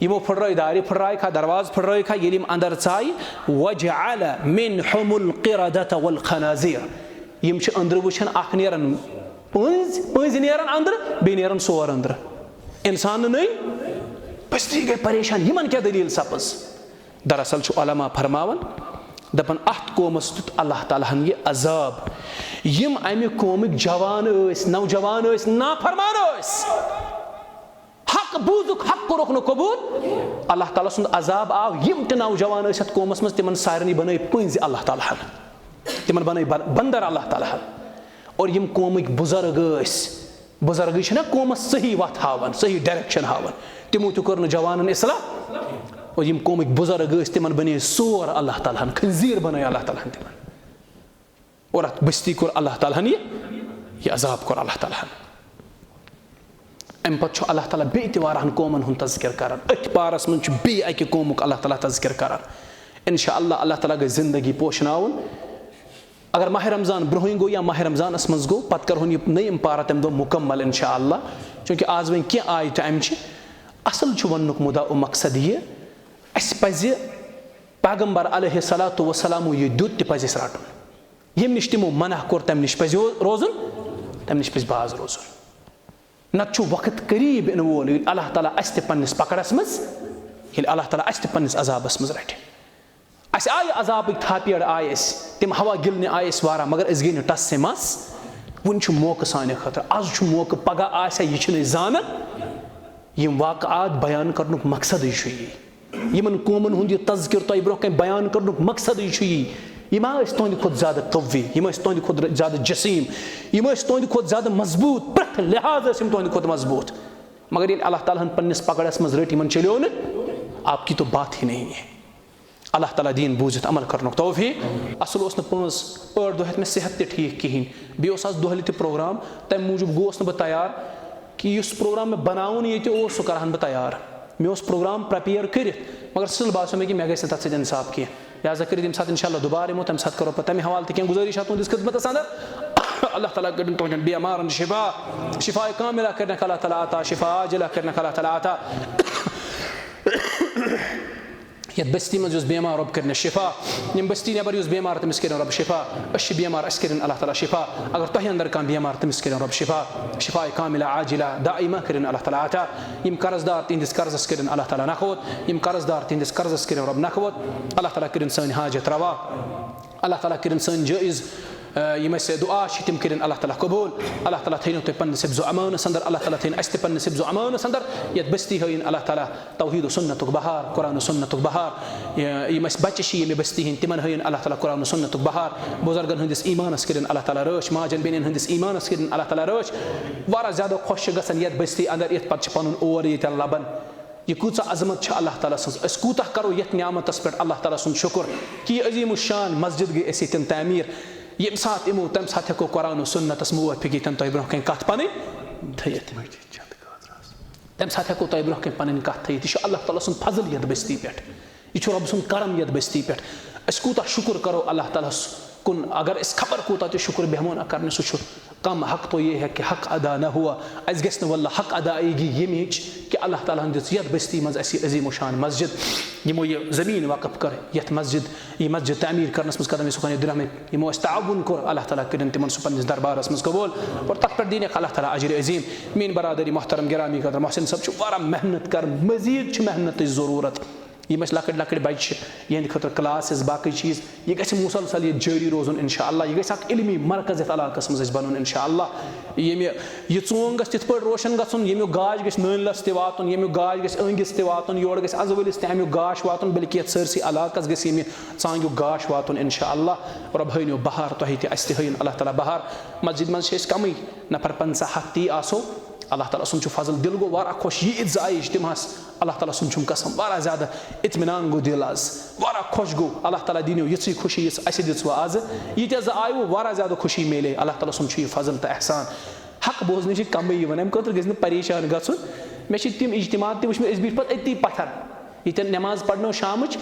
یِمو پھٕٹرٲے دارِ، پھٕٹرایہِ کھا دروازٕ، پھٕٹرٲے کھا۔ ییٚلہِ یِم اندر ژایہِ، وجعل منهم القردة والخنازير۔ یِم چھِ أنٛدرٕ وٕچھان، اکھ نیران پٔنٛزۍ، پٔنٛزۍ نیران أنٛدرٕ، بیٚیہِ نیران سور أنٛدرٕ۔ انسان نہٕ نٔنۍ، بستی گٔے پریشان، یِمن کیٛاہ دٔلیٖل سپٕز؟ دراصل چھُ علماء فرماوان، دپان، اتھ قومس دیُت اللہ تعالیٰ ہن یہِ عذاب۔ یِم امہِ قومٕکۍ جوان ٲسۍ، نوجوان ٲسۍ، نافرمان ٲسۍ، حق بوٗزُکھ، حق کوٚرُکھ نہٕ قبوٗل، اللہ تعالیٰ سُنٛد عذاب آو۔ یِم تہِ نوجوان ٲسۍ اتھ قومس منٛز، تِمن سارنٕے بنٲے پٔنٛزۍ اللہ تعالیٰ ہن، تِمن بنٲے بن-، بندر اللہ تعالیٰ ہن۔ اور یِم قومٕکۍ بُزرگ ٲسۍ، بُزرگٕے چھِنہ قومس صحیح وَتھ ہاوان، صحیح direction ہاوان۔ تِمو تہِ کوٚر نہٕ جوانن اصلاح۔ اور یِم قومٕکۍ بُزرگ ٲسۍ، تِمن بنے سور اللہ تعالیٰ ہن، خنزیر بنٲے اللہ تعالیٰ ہن تِمن۔ اور اتھ بستی کوٚر اللہ تعالیٰ ہن یہِ، یہِ عذاب کوٚر اللہ تعالیٰ ہن۔ امہِ پتہٕ چھُ اللہ تعالیٰ بیٚیہِ تہِ واریاہن قومن ہُنٛد تذکر کران۔ أتھۍ پارس منٛز چھُ بیٚیہِ اکہِ قومُک اللہ تعالیٰ تذکر کران۔ انشاءاللہ، اللہ تعالیٰ گژھِ زندگی پوشناوُن۔ اگر ماہ رمضان برونٛہٕے گوٚو یا ماہ رمضانس منٛز گوٚو، پتہٕ کرہون یہِ نٔیِم پارہ تمہِ دۄہ مکمل انشاءاللہ۔ چونکہ آز وۄنۍ کینٛہہ آیتہٕ امہِ چہِ، اصل چھُ وننُک مُدا و مقصد یہِ، اسہِ پزِ پیغمبر علیہ الصلوۃ والسلامو یہِ دیُت، تہِ پزِ اسہِ رٹُن۔ ییٚمہِ نِش تِمو منع کوٚر، تمہِ نِش پزِ روزُن، تمہِ نِش پزِ باز روزُن۔ نتہٕ چھُ وقت قریب یِنہٕ وول، ییٚلہِ اللہ تعالیٰ اسہِ تہِ پننِس پکڑس منٛز، ییٚلہِ اللہ تعالیٰ اسہِ تہِ پننِس عذابس منٛز رٹہِ۔ اسہِ آیہِ عذابٕکۍ تھاپیڑ، آیہِ اسہِ تِم ہوا گِلنہِ، آیہِ اسہِ واریاہ، مگر أسۍ گٔے نہٕ ٹس سے مس۔ وُنہِ چھُ موقعہٕ سانہِ خٲطرٕ، از چھُ موقعہٕ، پگاہ آسہِ ہا، یہِ چھِنہٕ أسۍ زانان۔ یِم واقعات بیان کرنُک مقصدٕے چھُ یی۔ یِمن قومن ہُنٛد یہِ تذکر تۄہہِ برونٛہہ کنہِ بیان کرنُک مقصدٕے چھُ یی۔ یِم ہا ٲسۍ تُہنٛدِ کھۄتہٕ زیادٕ قوی، یِم ٲسۍ تُہنٛدِ کھۄتہٕ زیادٕ جسیٖم، یِم ٲسۍ تُہنٛدِ کھۄتہٕ زیادٕ مضبوٗط، پرٛٮ۪تھ لحاظہٕ ٲسۍ یِم تُہنٛدِ کھۄتہٕ مضبوٗط۔ مگر ییٚلہِ اللہ تعالیٰ ہن پننِس پکڑس منٛز رٔٹۍ، یِمن چلیو نہٕ، آپ کی تو بات ہی نہیں ہے۔ اللہ تعالیٰ دِیِن بوٗزِتھ عمل کرنُک توفیٖق۔ اصل اوس نہٕ پانٛژھ ٲٹھ دۄہ ہٮ۪تھ مےٚ صحت تہِ ٹھیٖک کِہیٖنۍ، بیٚیہِ اوس آز دۄہلہِ تہِ پروگرام، تمہِ موٗجوٗب گوس نہٕ بہٕ تیار کہِ یُس پروگرام مےٚ بناوُن ییٚتہِ اوس، سُہ کرہن بہٕ تیار۔ مےٚ اوس پروگرام prepare کٔرِتھ، مگر still باسیو مےٚ کہِ مےٚ گژھِ نہٕ تتھ سۭتۍ انصاف کینٛہہ۔ لہذا کٔرِو ییٚمہِ ساتہٕ انشاءاللہ دوبارٕ یِمو، تمہِ ساتہٕ کرو پتہٕ تمہِ حوالہٕ تہِ کینٛہہ گُزٲرِش تُہنٛدِس خدمتس اندر۔ اللہ تعالیٰ کٔرِن تُہنٛدٮ۪ن بیمارن شفا، شفا کاملہ کٔرِنکھ اللہ تعالیٰ عطا، شفا عاجلہ کٔرِنکھ اللہ تعالیٰ عطا۔ یتھ بستی منٛز یُس بیمار، رۄب کٔرِنس شفا۔ یِم بستی نٮ۪بر یُس بیمار، تٔمِس کٔرِن رۄب شفا۔ أسۍ چھِ بیمار، اَسہِ کٔرِن اللہ تعالیٰ شفا۔ اگر تۄہہِ اندر کانٛہہ بیمار، تٔمِس کٔرِن رۄب شفا۔ شفا کاملہ عاجلہ دائمہ کٔرِن اللہ تعالیٰ عطا۔ یِم قرض دار، تِہنٛدِس قرضس کٔرِن اللہ تعالیٰ نکھوت۔ یِم قرض دار، تِہنٛدِس قرضس کٔرِن رۄب نکھوت۔ اللہ تعالیٰ کٔرِن سٲنۍ حاجت روا۔ اللہ تعالیٰ کٔرِن سٲنۍ جٲیز، آ، یِم اَسہِ دُعا چھِ، تِم کٔرِن اللہ تعالیٰ قبوٗل۔ اللہ تعالیٰ تھٲینو تُہۍ پننِس حفظ و امانس اندر، اللہ تعالیٰ تھٲین اَسہِ تہِ پننِس حفظ و امانس اندر۔ یتھ بستی ہٲیِن اللہ تعالیٰ توحید و سنتُک بہار، قرآن و سنتُک بہار۔ یہِ، یِم اَسہِ بچہِ چھِ ییٚمہِ بستی ہٕنٛدۍ، تِمن ہٲیِن اللہ تعالیٰ قرآن و سنتُک بہار۔ بزرگن ہٕنٛدِس ایمانس کٔرِن اللہ تعالیٰ رٲچھ، ماجن بیٚنٮ۪ن ہٕنٛدِس ایمانس کٔرِن اللہ تعالیٰ رٲچھ۔ واریاہ زیادٕ خۄش چھِ گژھان یتھ بستی اندر یِتھ، پتہٕ چھِ پنُن اور ییٚتٮ۪ن لبان۔ یہِ کۭژاہ عظمت چھِ اللہ تعالیٰ سٕنٛز۔ أسۍ کوٗتاہ کرو یتھ نعمتس پٮ۪ٹھ اللہ تعالیٰ سُنٛد شُکر کہِ یہِ عظیم الشان مسجد گٔے اَسہِ ییٚتٮ۪ن تعمیٖر۔ ییٚمہِ ساتہٕ یِمو، تمہِ ساتہٕ ہٮ۪کو قرآن و سُنتس موٲفِق ییٚتٮ۪ن تۄہہِ برونٛہہ کنہِ کتھ پنٕنۍ تھٲیِتھ۔ تمہِ ساتہٕ ہٮ۪کو تۄہہِ برونٛہہ کنہِ پنٕنۍ کتھ تھٲیِتھ۔ یہِ چھُ اللہ تعالیٰ سُنٛد فضل یتھ بستی پٮ۪ٹھ۔ یہِ چھُ رۄب سُنٛد کرم یتھ بستی پٮ۪ٹھ۔ أسۍ کوٗتاہ شُکر کرو اللہ تعالیٰ ہس کُن، اگر أسۍ خبر کوٗتاہ تہِ شُکر بیٚہمو نہ کرنہِ، سُہ چھُ کم۔ حق تو یہ ہے کہ حق ادا نہ ہوا۔ اَسہِ گژھِ نہٕ واللہ حق ادائیگی ییٚمِچ کہ اللہ تعالیٰ ہن دِژ یتھ بستی منٛز اَسہِ یہِ عظیم الشان مسجد۔ یِمو یہِ زمین وقف کٔر یتھ مسجد، یہِ مسجد تعمیٖر کرنس منٛز قدم یوسف خان درہمہِ، یِمو اَسہِ تعاوُن کوٚر، اللہ تعالیٰ کٔرِن تِمن سُہ پننِس دربارس منٛز قبوٗل اور تتھ پٮ۪ٹھ دِنکھ اللہ تعالیٰ اجر عظیم۔ میٲنۍ برادری محترم گرامی قدر محسن صٲب چھُ واریاہ محنت کران، مزید چھِ محنتٕچ ضروٗرت۔ یِم اَسہِ لۄکٕٹۍ لۄکٕٹۍ بچہِ چھِ، یِہنٛدِ خٲطرٕ classes، باقٕے چیٖز، یہِ گژھِ مسلسل ییٚتہِ جٲری روزُن انشاءاللہ۔ یہِ گژھِ اکھ علمی مرکز یتھ علاقس منٛز اَسہِ بنُن انشاءاللہ۔ ییٚمہِ، یہِ ژونگ گژھِ تِتھ پٲٹھۍ روشن گژھُن، ییٚمیُک گاش گژھِ نٲنۍ لس تہِ واتُن، ییٚمیُک گاش گژھِ أنگِس تہِ واتُن، یورٕ گژھِ ازٕ ؤلِس تہِ امیُک گاش واتُن، بلکہِ یتھ سٲرسٕے علاقس گژھِ ییٚمہِ ژانگیُک گاش واتُن انشاءاللہ۔ رۄب ہٲینو بہار تۄہہِ تہِ، اَسہِ تہِ ہٲیِن اللہ تعالیٰ بہار۔ مسجد منٛز چھِ أسۍ کمٕے نفر، پنٛژاہ ہتھ تی آسو۔ اللہ تعالیٰ سُنٛد چھُ فضل، دِل گوٚو واریاہ خۄش، یہِ عیٖد زٕ آیہِ اجتماعس، اللہ تعالیٰ سُنٛد چھُم قسم، واریاہ زیادٕ اطمینان گوٚو دِل از، واریاہ خۄش گوٚو۔ اللہ تعالیٰ دِنیو یِژھٕے خوشی، یِژھ اَسہِ دِژوٕ آزٕ۔ ییٖتیٛاہ زٕ آیوٕ، واریاہ زیادٕ خوشی میلے۔ اللہ تعالیٰ سُنٛد چھُ یہِ فضل تہٕ احسان۔ حق بوزنہٕ چھِ کمٕے یِوان، اَمہِ خٲطرٕ گژھِ نہٕ پریشان گژھُن۔ مےٚ چھِ تِم اجتماعات تہِ وٕچھمٕتۍ، أسۍ بیٖٹھۍ پتہٕ أتی پتھر، ییٚتٮ۪ن نٮ۪ماز پرنو شامٕچ،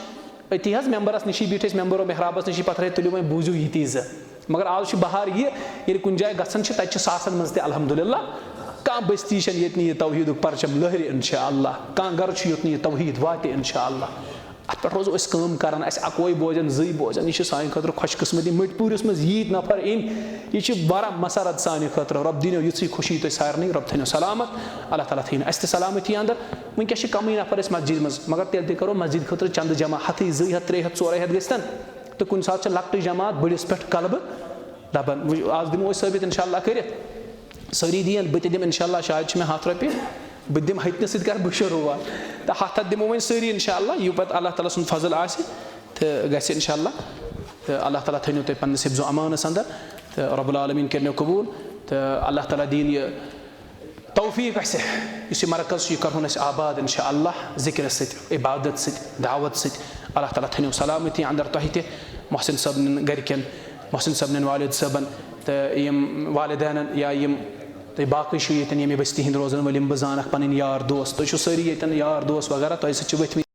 أتی حظ ممبرس نِشی بیٖٹھۍ أسۍ، ممبر و محرابس نِشی پتھرے، تُلِو وۄنۍ بوٗزِو یہِ تہِ زٕ۔ مگر آز چھُ بہار یہِ، ییٚلہِ کُنہِ جایہِ گژھان چھِ، تَتہِ چھِ ساسن منٛز تہِ الحمدللہ۔ کانٛہہ بستی چھَنہٕ ییٚتہِ نہٕ یہِ توحیٖدُک پرچم لہرِ انشاءاللہ، کانٛہہ گرٕ چھُ یوٚت نہٕ یہِ توحیٖد واتہِ انشاءاللہ۔ اَتھ پٮ۪ٹھ روزو أسۍ کٲم کران، اَسہِ اَکوے بوزن، زٕے بوزن، یہِ چھِ سانہِ خٲطرٕ خۄش قٕسمتی۔ مٔٹۍ پوٗرِس منٛز ییٖتۍ نفر یِن، یہِ چھِ واریاہ مسرت سانہِ خٲطرٕ۔ رۄب دِنیو یِژھٕے خوشی تۄہہِ سارنٕے، رۄب تھٲینو سلامت، اللہ تعالیٰ تھٲیِن اَسہِ تہِ سلامتی اندر۔ وٕنکیٚس چھِ کمٕے نفر أسۍ مسجد منٛز، مگر تیٚلہِ تہِ کرو مسجد خٲطرٕ چندٕ جمع، ہتٕے، زٕے ہتھ، ترٛےٚ ہتھ، ژورے ہتھ گٔژھتن۔ تہٕ کُنہِ ساتہٕ چھِ لۄکٹٕے جماعت بٔڑِس پٮ۪ٹھ غلبہٕ لبان۔ وۄنۍ آز دِمو أسۍ ثٲبت انشاءاللہ کٔرِتھ۔ سٲری دِیَن، بہٕ تہِ دِمہٕ انشاءاللہ، شاید چھِ مےٚ ہتھ رۄپیہِ، بہٕ تہِ دِمہٕ ہتنہِ سۭتۍ کرٕ بہٕ شروٗعات۔ تہٕ ہتھ ہتھ دِمو وۄنۍ سٲری انشاءاللہ، یہِ پتہٕ اللہ تعالیٰ سُنٛد فضل آسہِ تہٕ گژھِ انشاءاللہ۔ تہٕ اللہ تعالیٰ تھٲینو تُہۍ پننِس حفظ و امانس اندر، تہٕ رب العالمین کٔرِنو قبوٗل۔ تہٕ اللہ تعالیٰ دِیِن یہِ توفیٖق اَسہِ، یُس یہِ مرکز چھُ، یہِ کرہون أسۍ آباد انشاءاللہ، ذِکرَس سۭتۍ، عبادت سۭتۍ، دعوت سۭتۍ۔ اللہ تعالیٰ تھٲینو سلامتی اندر تۄہہِ تہِ، محسن صٲبنٮ۪ن گرِکٮ۪ن، محسن صٲبنٮ۪ن والد صٲبن تہٕ یِم والدینن یا یِم تُہۍ باقٕے چھِو ییٚتٮ۪ن ییٚمہِ بستی ہٕنٛدۍ روزن وٲلۍ، یِم بہٕ زانکھ پنٕنۍ یار دوس، تُہۍ چھِو سٲری ییٚتٮ۪ن یار دوس وغیرہ، تۄہہِ سۭتۍ چھِ ؤتھۍ مٕتۍ۔